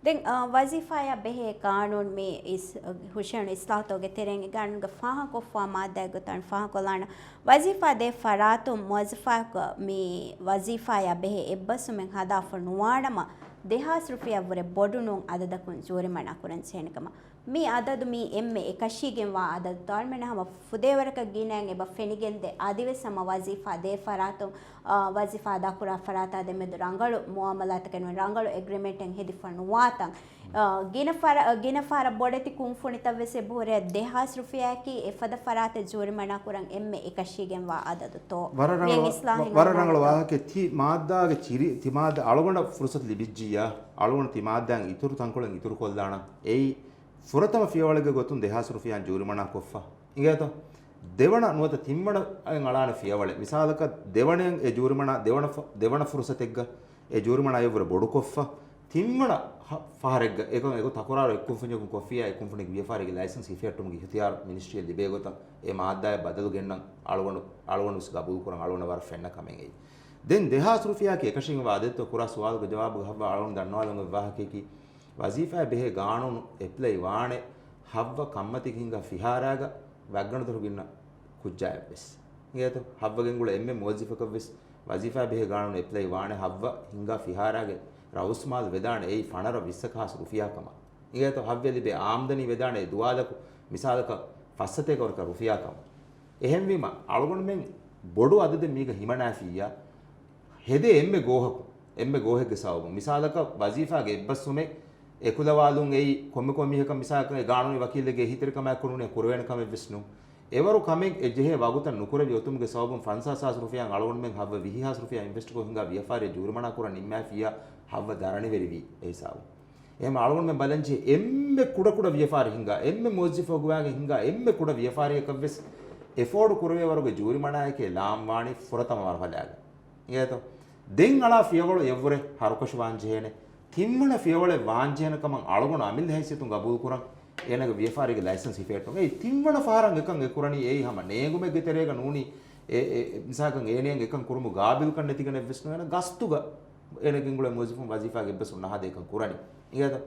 ދެން، އަ، ވަޒީފާޔާ ބެހޭ ގާނޫނު މި އިސް-، ހުށައެޅުނު އިސްލާހުތަކުގެ ތެރެއިން ގާނޫނުގެ ފާހަގަކޮށްފާ މާއްދާއެއް ގޮތަށް ފާހަގަކޮށްލާނަން. ވަޒީފާ ދޭ ފަރާތުން މުވައްޒަފާއަކު މި ވަޒީފާޔާ ބެހޭ އެއްބަސްވުމެއް ހަދާފަ ނުވާނަމަ، ދެހާސް ރުފިޔާއަށްވުރެ ބޮޑު ނޫން އަދަދަކުން ޖޫރިމަނާ ކުރަން ޖެހޭނެ ކަމަށް. މި އަދަދު މީ އެންމެ އެކަށީގެންވާ އަދަދުތޯ. އަޅުމެންނަށް ހަމަ ފުދޭވަރަކަށް ގިނައިން އެބަ ފެނިގެންދޭ. އަދިވެސް ހަމަ ވަޒީފާ ދޭ ފަރާތުން، އާ، ވަޒީފާ އަދާކުރާ ފަރާތާ ދެމެދު ރަނގަޅު މުއާމަލާތެއް ގެނެވެން، ރަނގަޅު އެގްރިމެންޓެއް ހެދިފަ ނުވާތަން. އާ، ގިނަ ފަރ-، ގިނަ ފަހަރަށް ބޮޑެތި ކުންފުނިތައް ވެސް އެބަހުރޭ. ދެހާސް ރުފިޔާއަކީ އެފަދަ ފަރާތެއް ޖޫރިމަނާ ކުރަން އެންމެ އެކަށީގެންވާ އަދަދުތޯ. ވަރަށް ރަނގަޅު، ވަ-، ވަރަށް ރަނގަޅު ވާހަކައެއް. ތި މާއްދާގެ ޗިރި، ތި މާއްދާ އަޅުގަނޑަށް ފުރުސަތު ލިބިއްޖިއްޔާ، އަޅުގަނޑު ތި މާއްދާއިން އިތުރު ތަންކޮޅެއް އިތުރުކޮށްލާނަން. އެއީ ފުރަތަމަ ފިޔަވަޅެއްގެ ގޮތުން ދެހާސް ރުފިޔާއިން ޖޫރިމަނާ ކޮށްފަ. އިނގޭތޯ؟ ދެވަނަ ނުވަތަ ތިންވަނަ އަޅާނެ ފިޔަވަޅެއް. މިސާލަކަށް ދެވަނައަށް އެ ޖޫރިމަނާ، ދެވަނަ ފަ-، ދެވަނަ ފުރުސަތެއްގަ އެ ޖޫރިމަނާ އެއަށްވުރެ ބޮޑުކޮށްފަ. ތިންވަނަ ހަ-، ފަހަރެއްގަ އެކަން އެގޮތަށް ތަކުރާރު އެއްކުންފުންޏަކުން ކޮށްފިއްޔާ، އެ ކުންފުނިގެ ވިޔަފާރިގެ ލައިސަންސް ހިފެހެއްޓުމުގެ އިހުތިޔާރު މިނިސްޓްރީއަށް ލިބޭ ގޮތަށް އެ މާއްދާއަށް ބަދަލު ގެންނަން އަޅުގަނޑު، އަޅުގަނޑު ވެސް ގަބޫލުކުރަން އަޅުގަނޑަށް ވަރަށް ފެންނަ ކަމެއް އެއީ. ދެން ދެހާސް ރުފިޔާއަކީ އެކަށީގެންވާ އަދަދުތޯ. ކުރާ ސުވާލުގެ ޖަވާބުގަ ހައްވާ އަޅުގަނޑު ދަންނަވާލަން އޮތް ވާހަކައަކީ، ވަޒީފާއާ ބެހޭ ގާނޫނު އެޕްލައި ވާނެ ހައްވަ ކަންމަތީގަ ހިނގާ ފިހާރާގަ ވަތްގަނޑުދޮށު ގިންނަ ކުއްޖާއަށްވެސް. އިނގޭތޯ؟ ހައްވަގެން ގުޅޭ އެންމެ މުވައްޒަފަކަށްވެސް ވަޒީފާއާ ބެހޭ ގާނޫނު އެޕްލައި ވާނެ ހައްވަ ހިނގާ ފިހާރާގެ ރައުސްމާލު ވެދާނެ އެއީ ފަނަރަ ވިއްސަކަށް ހާސް ރުފިޔާ ކަމަށް. އިނގޭތޯ؟ ހައްވެ ލިބޭ އާމްދަނީ ވެދާނެ އެ ދުވާލަކު މިސާލަކަށް ފައްސަތޭކަ ވަރަކަށް ރުފިޔާ ކަމަށް. އެހެންވީމަ، އަޅުގަނޑުމެން ބޮޑު އަދަދެއް މީގަ ހިމަނާފިއްޔާ، ހެދޭ އެންމެ ގޯހަކު، އެންމެ ގޯހެއްގެ ސަބަބުން. މިސާލަކަށް، ވަޒީފާގެ އެއްބަސްވުމެއް އެކުލަވާލުން އެއީ ކޮންމެ ކޮންމެ މީހަކަށް މިސާލަކަށް އެ ގާނޫނީ ވަކީލެއްގެ އެހީތެރިކަމާއެކު ނޫނީ ކުރެވޭނެ ކަމެއް ވެސް ނޫން. އެވަރު ކަމެއް އެ ޖެހޭ ވަގުތަށް ނުކުރެވި އޮތުމުގެ ސަބަބުން ފަންސާސް ހާސް ރުފިޔާއިން އަޅުގަނޑުމެން ހައްވަ ވިހި ހާސް ރުފިޔާ އިންވެސްޓްކޮށް ހިނގާ ވިޔަފާރިއެއް ޖޫރިމަނާ ކުރަން ނިންމާފިއްޔާ ހައްވަ ދަރަނިވެރިވީ އެ ހިސާބުން. އެހެން އަޅުގަނޑުމެން ބަލަންޖެހޭ އެންމެ ކުޑަކުޑަ ވިޔަފާރި ހިނގާ، އެންމެ މުވައްޒަފަކު ގޮވާގެން ހިނގާ އެންމެ ކުޑަ ވިޔަފާރިއަކަށްވެސް އެފޯޑް ކުރެވޭ ވަރުގެ ޖޫރިމަނާއެކޭ ލާން ވާނީ ފުރަތަމަ މަރުހަލާގަ. އިނގޭތޯ؟ ދެން އަޅާ ފިޔަވަޅު އެއްވުރެ ހަރުކަށި ވާން ޖެހޭނެ. ތިންވަނަ ފިޔަވަޅެއް ވާން ޖެހޭނެ ކަމަށް އަޅުގަނޑު އަމިއްލަ ހައިސިއްޔަތުން ގަބޫލުކުރަން އޭނާގެ ވިޔަފާރީގެ ލައިސަންސް ހިފެހެއްޓުން. އެއީ ތިންވަނަ ފަހަރަށް އެކަން އެކުރަނީ އެއީ ހަމަ ނޭނގުމެއްގެ ތެރޭގަ ނޫނީ އެ، އެ، އެ، މިސާލަކަށް އޭނައަށް އެކަން ކުރުމުގެ ގާބިލްކަން ނެތިގަނެއްވެސް ނުވޭނެ ގަސްތުގަ އޭނަ ގެންގުޅޭ މުވައްޒަފުން ވަޒީފާގެ އެއްބަސްވުން ނަހަދޭ އެކަން ކުރަނީ. އިނގޭތޯ؟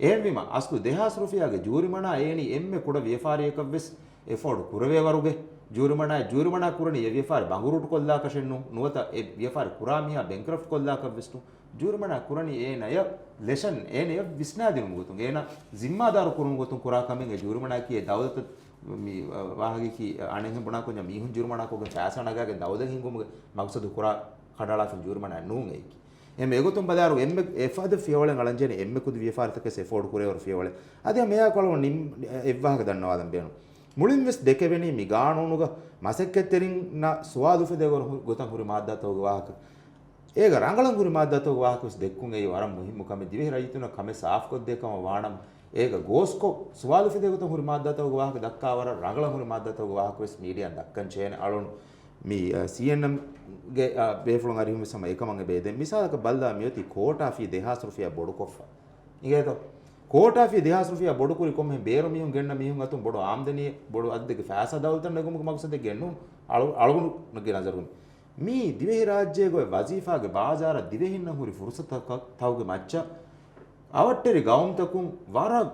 އެހެންވީމަ، އަސްލު ދެހާސް ރުފިޔާގެ ޖޫރިމަނާ އޭނީ އެންމެ ކުޑަ ވިޔަފާރިއަކަށްވެސް އެފޯޑް ކުރެވޭ ވަރުގެ ޖޫރިމަނާ، ޖޫރިމަނާ ކުރަނީ އެ ވިޔަފާރި ބަނގުރޫޓު ކޮށްލާކަށެއް ނޫން، ނުވަތަ އެ ވިޔަފާރި ކުރާ މީހާ ބެންކްރަފްޓް ކޮށްލާކަށްވެސް ނޫން. ޖޫރިމަނާ ކުރަނީ އޭނަޔަށް ލެޝަން، އޭނަޔަށް ވިސްނާދިނުމުގެ ގޮތުން، އޭނަ ޒިންމާދާރު ކުރުމުގެ ގޮތުން ކުރާ ކަމެއް. އެ ޖޫރިމަނާއަކީ އެ ދައުލަތަށް މި، އަ، ވާހަކައަކީ އަނެއްހެން ބުނާ ކުންޏާ މީހުން ޖޫރިމަނާކޮށްގެން ފައިސާ ނަގާގެން ދައުލަތް ހިންގުމުގެ މަގްސަދު ކުރާ ކަނޑައަޅާފަ ޖޫރިމަނާ ނޫން އެއީކީ. އެހެން އެގޮތުން ބަލާއިރު އެންމެ އެފަދަ ފިޔަވަޅެއް އަޅަންޖެހޭނެ އެންމެ ކުދި ވިޔަފާރިތަކެއް އެފޯޑް ކުރޭވަރު ފިޔަވަޅެއް. އަދި ހަމަ އެއާއެކު އަޅުގަނޑު ނިން-، އެއްވާހަކަ ދަންނަވާލަން ބޭނުން. މުޅިން ވެސް ދެކެވެނީ މި ގާނޫނުގަ މަސައްކަތްތެރިންނަށް ސުވާލު އުފެދޭ ގޮތަށް ހުރި މާއްދާތަކުގެ ވާހަކަ. އޭގަ ރަނގަޅަށް ހުރި މާއްދާތަކުގެ ވާހަކަ ވެސް ދެއްކުން އެއީ ވަރަށް މުހިއްމު ކަމެއް. ދިވެހި ރައްޔިތުންނަށް ކަމެއް ސާފުކޮށްދޭ ކަމަށް ވާނަމަ، އޭގަ ގޯސްކޮށް ސުވާލު އުފެދޭ ގޮތަށް ހުރި މާއްދާތަކުގެ ވާހަކަ ދައްކާ ވަރަށް ރަނގަޅަށް ހުރި މާއްދާތަކުގެ ވާހަކަ ވެސް މީޑިއާއިން ދައްކަން ޖެހޭނެ. އަޅުން މި، އަ، ސީއެންއެމްގެ، އަ، ބޭފުޅުން އަރިހުން ވެސް ހަމަ އެކަމަށް އެބަ އެދެން. މިސާލަކަށް ބަލާ މިއޮތީ ކޯޓާ ފީ ދެހާސް ރުފިޔާ ބޮޑުކޮށްފަ. އިނގޭތޯ؟ ކޯޓާ ފީ ދެހާސް ރުފިޔާ ބޮޑުކުރި ކޮންމެހެން ބޭރު މީހުން ގެންނަ މީހުން އަތުން ބޮޑު އާމްދަނީ، ބޮޑު އަދަދެއްގެ ފައިސާ ދައުލަތަށް ނެގުމުގެ މަގުސަދެއްގެ ނޫން. އަޅު-، އަޅުގަނޑުގެ ނަޒަރުން މީ ދިވެހިރާއްޖޭގަ އޮތް ވަޒީފާގެ ބާޒާރަށް ދިވެހިންނަށް ހުރި ފުރުސަތުތަކުގެ މައްޗަށް އަވަށްޓެރި ގައުމުތަކުން ވަރަށް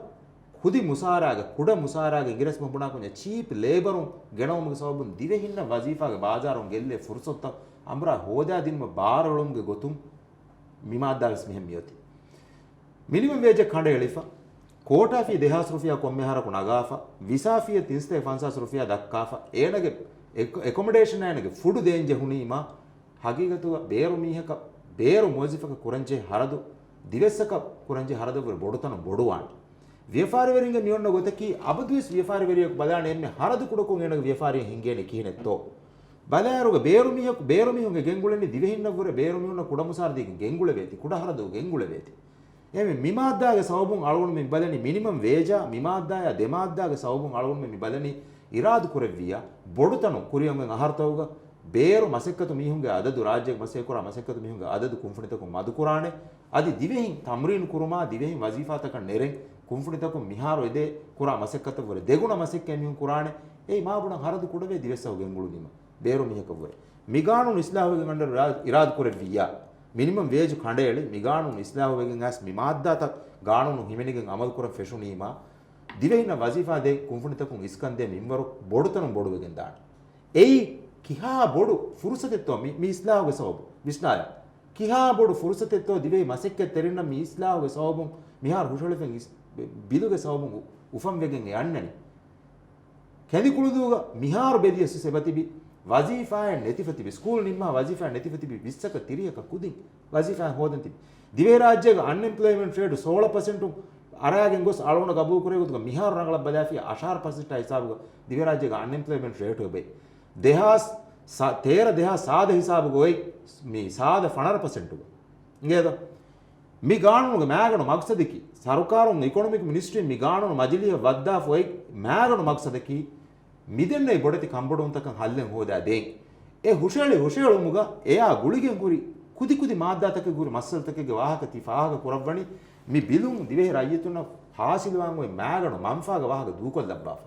ކުދި މުސާރާގެ، ކުޑަ މުސާރާގެ، އިނގިރޭސި ބުނާ ކުންޏަށް ޗީޕް ލޭބަރުން ގެނައުމުގެ ސަބަބުން ދިވެހިންނަށް ވަޒީފާގެ ބާޒާރުން ގެއްލޭ ފުރުސަތުތައް އަނބުރާ ހޯދާދިނުމަށް ބާރުއެޅުމުގެ ގޮތުން މި މާއްދާ ވެސް މިހެން މިއޮތީ. މިނިމަމް ވޭޖަށް ކަނޑައެޅިފަ، ކޯޓާ ފީ ދެހާސް ރުފިޔާ ކޮންމެ އަހަރަކު ނަގާފަ، ވިސާ ފީއަށް ތިންސަތޭކަ ފަންސާސް ރުފިޔާ ދައްކާފަ، އޭނަގެ އެކޮ-، އެކޮމޮޑޭޝަނާ އޭނަގެ ފުޑު ދޭން ޖެހުނީމާ، ހަގީގަތުގަ ބޭރު މީހަކަށް، ބޭރު މުވައްޒަފަކަށް ކުރަންޖެހޭ ހަރަދު، ދިވެއްސަކަށް ކުރަންޖެހޭ ހަރަދަށްވުރެ ބޮޑުތަނުން ބޮޑުވާނެ. ވިޔަފާރިވެރިންގެ މިއޮންނަ ގޮތަކީ، އަބަދުވެސް ވިޔަފާރިވެރިޔަކު ބަލާނެ އެންމެ ހަރަދު ކުޑަކޮށް އޭނަގެ ވިޔަފާރިއެއް ހިންގޭނެ ކިހިނެއްތޯ. ބަލާއިރުގަ ބޭރު މީހަކު، ބޭރު މީހުންގެ ގެންގުޅެނީ ދިވެހިންނަށްވުރެ ބޭރު މީހުންނަށް ކުޑަ މުސާރަ ދީގެން ގެންގުޅެވޭތީ، ކުޑަ ހަރަދު ގެންގުޅެވޭތީ. އެހެންވެ، މި މާއްދާގެ ސަބަބުން އަޅުގަނޑު މި ބަލަނީ މިނިމަމް ވޭޖާ، މި މާއްދާޔާ ދެ މާއްދާގެ ސަބަބުން އަޅުގަނޑު މި ބަލަނީ އިރާދަ ކުރެއްވިއްޔާ، ބޮޑުތަނުން ކުރިއަށް އޮން އަހަރުތަކުގަ ބޭރު މަސައްކަތު މީހުންގެ އަދަދު، ރާއްޖޭގެ މަސައްކަތް ކުރާ މަސައްކަތު މީހުންގެ އަދަދު ކުންފުނިތަކުން މަދުކުރާނެ. އަދި ދިވެހިން ތަމްރީނު ކުރުމާ، ދިވެހިން ވަޒީފާތަކަށް ނެރެން، ކުންފުނިތަކުން މިހާރު އެދޭ ކުރާ މަސައްކަތަށްވުރެ ދެގުނަ މަސައްކަތް މީހުން ކުރާނެ. އެއީ މާބޮޑަށް ހަރަދު ކުޑަވޭ ދިވެއްސަކު ގެންގުޅުނީމަ ބޭރު މީހަކަށްވުރެ. މި ގާނޫނު އިސްލާހުވެގެން އަންނަ ރާ-، އިރާދަ ކުރެއްވިއްޔާ، މިނިމަމް ވޭޖު ކަނޑައެޅި، މި ގާނޫނު އިސްލާހުވެގެން އައިސް މި މާއްދާތައް ގާނޫނު ހިމެނިގެން އަމަލު ކުރަން ފެށުނީމާ، ދިވެހިންނަށް ވަޒީފާ ދޭ ކުންފުނިތަކުން އިސްކަން ދޭ މިންވަރު ބޮޑުތަނުން ބޮޑުވެގެން ދާނެ. އެއީ ކިހާ ބޮޑު ފުރުސަތެއްތޯ މި، މި އިސްލާހުގެ ސަބަބު؟ ވިސްނާލަ. ކިހާ ބޮޑު ފުރުސަތެއްތޯ ދިވެހި މަސައްކަތްތެރިންނަށް މި އިސްލާހުގެ ސަބަބުން މިހާރު ހުށަހެޅިފައި އިސް-، ބިލުގެ ސަބަބުން އު-، އުފަންވެގެން އެ އަންނަނީ. ކެނދިކުޅުދޫގަ މިހާރު ބެލިޔަސް އެބަތިބި ވަޒީފާއެއް ނެތިފަ ތިބި، ސްކޫލް ނިންމާ ވަޒީފާއެއް ނެތިފަ ތިބި ވިއްސަކަށް ތިރީހަކަށް ކުދިން ވަޒީފާއެއް ހޯދަން ތިބި. ދިވެހިރާއްޖޭގަ އަންއެމްޕްލޯއިމެންޓް ރޭޓު ސޯޅަ ޕަސެންޓު އަރާގެން ގޮސް އަޅުގަނޑަށް ގަބޫލުކުރެވޭ ގޮތުގަ މިހާރު ރަނގަޅަށް ބަލާފިޔާ އަށާރަ ޕަސެންޓާ ހިސާބުގަ ދިވެހިރާއްޖޭގަ އަންއެމްޕްލޯއިމެންޓް ރޭޓު އެބައި. ދެހާސް ސާ-، ތޭރަ ދެހާސް ސާދަ ހިސާބުގަ އޮތް މި ސާދަ ފަނަރަ ޕަސެންޓުގަ. އިނގޭތޯ؟ މި ގާނޫނުގެ މާގަނޑު މަގްސަދަކީ، ސަރުކާރުން އިކޮނޮމިކް މިނިސްޓްރީން މި ގާނޫނު މަޖިލީހަށް ވައްދާފަ އޮތް މާގަނޑު މަގްސަދަކީ، މިދެންނެވި ބޮޑެތި ކަންބޮޑުވުންތަކަށް ހައްލެއް ހޯދާ ދޭން. އެ ހުށަހެޅި ހުށަހެޅުމުގަ އެއާ ގުޅިގެން ހުރި ކުދިކުދި މާއްދާތަކެއް ހުރި މައްސަލަތަކެއްގެ ވާހަކަ ތި ފާހަގަ ކުރައްވަނީ، މި ބިލުން ދިވެހި ރައްޔިތުންނަށް ހާސިލުވާން އޮތް މާގަނޑު މަންފާގެ ވާހަކަ ދޫކޮށްލައްވާފަ.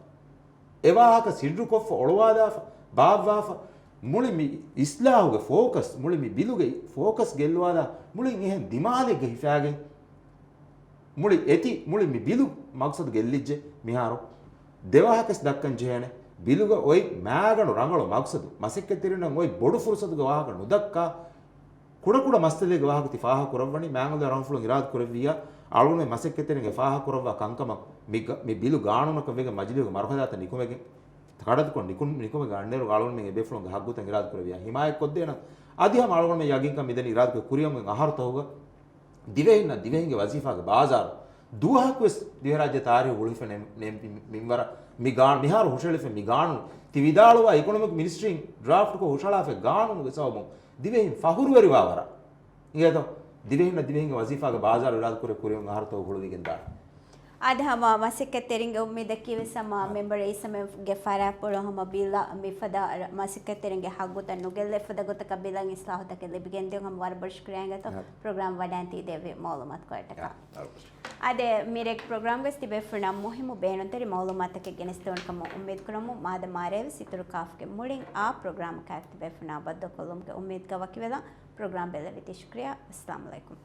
އެ ވާހަކަ ސިއްރުކޮށްފަ އޮޅުވާލާފަ، ބާއްވާފަ، މުޅި މި އިސްލާހުގެ ފޯކަސް، މުޅި މި ބިލުގެ ފޯކަސް ގެއްލުވާލާ، މުޅިން އެހެން ދިމާލެއްގަ ހިފާގެން، މުޅި އެތި، މުޅި މި ބިލު މަގްސަދު ގެއްލިއްޖެ މިހާރު. ދެވާހަކަސް ދައްކަން ޖެހޭނެ، ބިލުގަ އޮތް މާގަނޑު ރަނގަޅު މަގްސަދު، މަސައްކަތްތެރިންނަށް އޮތް ބޮޑު ފުރުސަތުގެ ވާހަކަ ނުދައްކާ، ކުޑަކުޑަ މައްސަލައިގެ ވާހަކަ ތި ފާހަގަ ކުރައްވަނީ، މާތް އަޅުގަނޑުމެން މަސައްކަތްތެރިންގެ ފާހަގަ ކުރައްވާ ކަންކަމަށް މި ގ-، މި ބިލު ގާނޫނަކަށް ވެގެން މަޖިލީހުގެ މަރުހަލާތައް ނިކުމެގެން، ކަޑައްތުކޮށް ނިކުން-، ނިކުމެގެން އަންނައިރު އަޅުގަނޑުމެން އެބޭފުޅުންގެ ހައްގުތައް އިރާދަ ކުރެއްވިޔާ ހިމާޔަތް ކޮށްދޭނަން. އަދި ހަމަ އަޅުގަނޑުމެން ޔަގީންކަން މިދެނީ އިރާދަކޮށް ކުރިއަށް އޮން އަހަރުތަކުގަ ދިވެހިންނަށް ދިވެހިންގެ ވަޒީފާގެ ބާޒާރު ދުވަހަކުވެސް ދިވެހިރާއްޖެ ތާރީހު ގުޅިފަ ނެ-، ނެ-، މި-، މިންވަރަށް މި ގާން-، މިހާރު ހުށަހެޅިފަ މި ގާނޫނު ތި ވިދާޅުވާ އިކޮނޮމިކް މިނިސްޓްރީން ޑްރާފްޓްކޮށް ހުށަހަޅާފަ ގާނޫނުގެ ސަބަބުން ދިވެހިން ފަހުރުވެރިވާ ވަރަށް. އިނގޭތޯ؟ ދިވެހިންނަށް ދިވެހިންގެ ވަޒީފާގެ ބާޒާރު އިރާދަ ކުރެ ކުރިއަށް އަހަރުތަކު ގުޅުވިގެން ދާނެ. އާދެ، ހަމަ މަސައްކަތްތެރިންގެ އުއްމީދަކީ ވެސް ހަމަ އާ. މެމްބަރ އީސަމެގެ ފަރާތްޕުޅު ހަމަ ބިލަށް މިފަދަ މަސައްކަތްތެރިންގެ ހައްގުތައް ނުގެއްލޭ ފަދަ ގޮތަކަށް ބިލަށް އިސްލާހުތަކެއް ލިބިގެން ދިޔުން. ހަމަ ވަރަށް ބޮޑަށް ޝުކުރިއްޔާ އިނގޭތޯ އާ. ޕްރޮގްރާމް ވަޑައިން ތި ދެއްވި މައުލޫމާތުކޮޅަށްޓަކާ. އާ. އާދެ، މިރޭގެ ޕްރޮގްރާމްގަސް ތިބޭފުޅުންނަށް މުހިއްމު ބޭނުންތެރި މައުލޫމާތަކެއް ގެނެސްދެވުނު ކަމަށް އުއްމީދުކުރަމު. މާދަމާ ރޭވެސް އިތުރު ކާފްގެ މުޅިން އާ ޕްރޮގްރާމަކާއެކު ތިބޭފުޅުންނާ ބައްދަލުކޮށްލުމުގެ އުއްމީދުގަ ވަކިވެލަން. ޕްރޮގްރާމް ބެލެވިތީ ޝުކުރިއްޔާ. އައްސަލާމު ޢަލައިކުމް.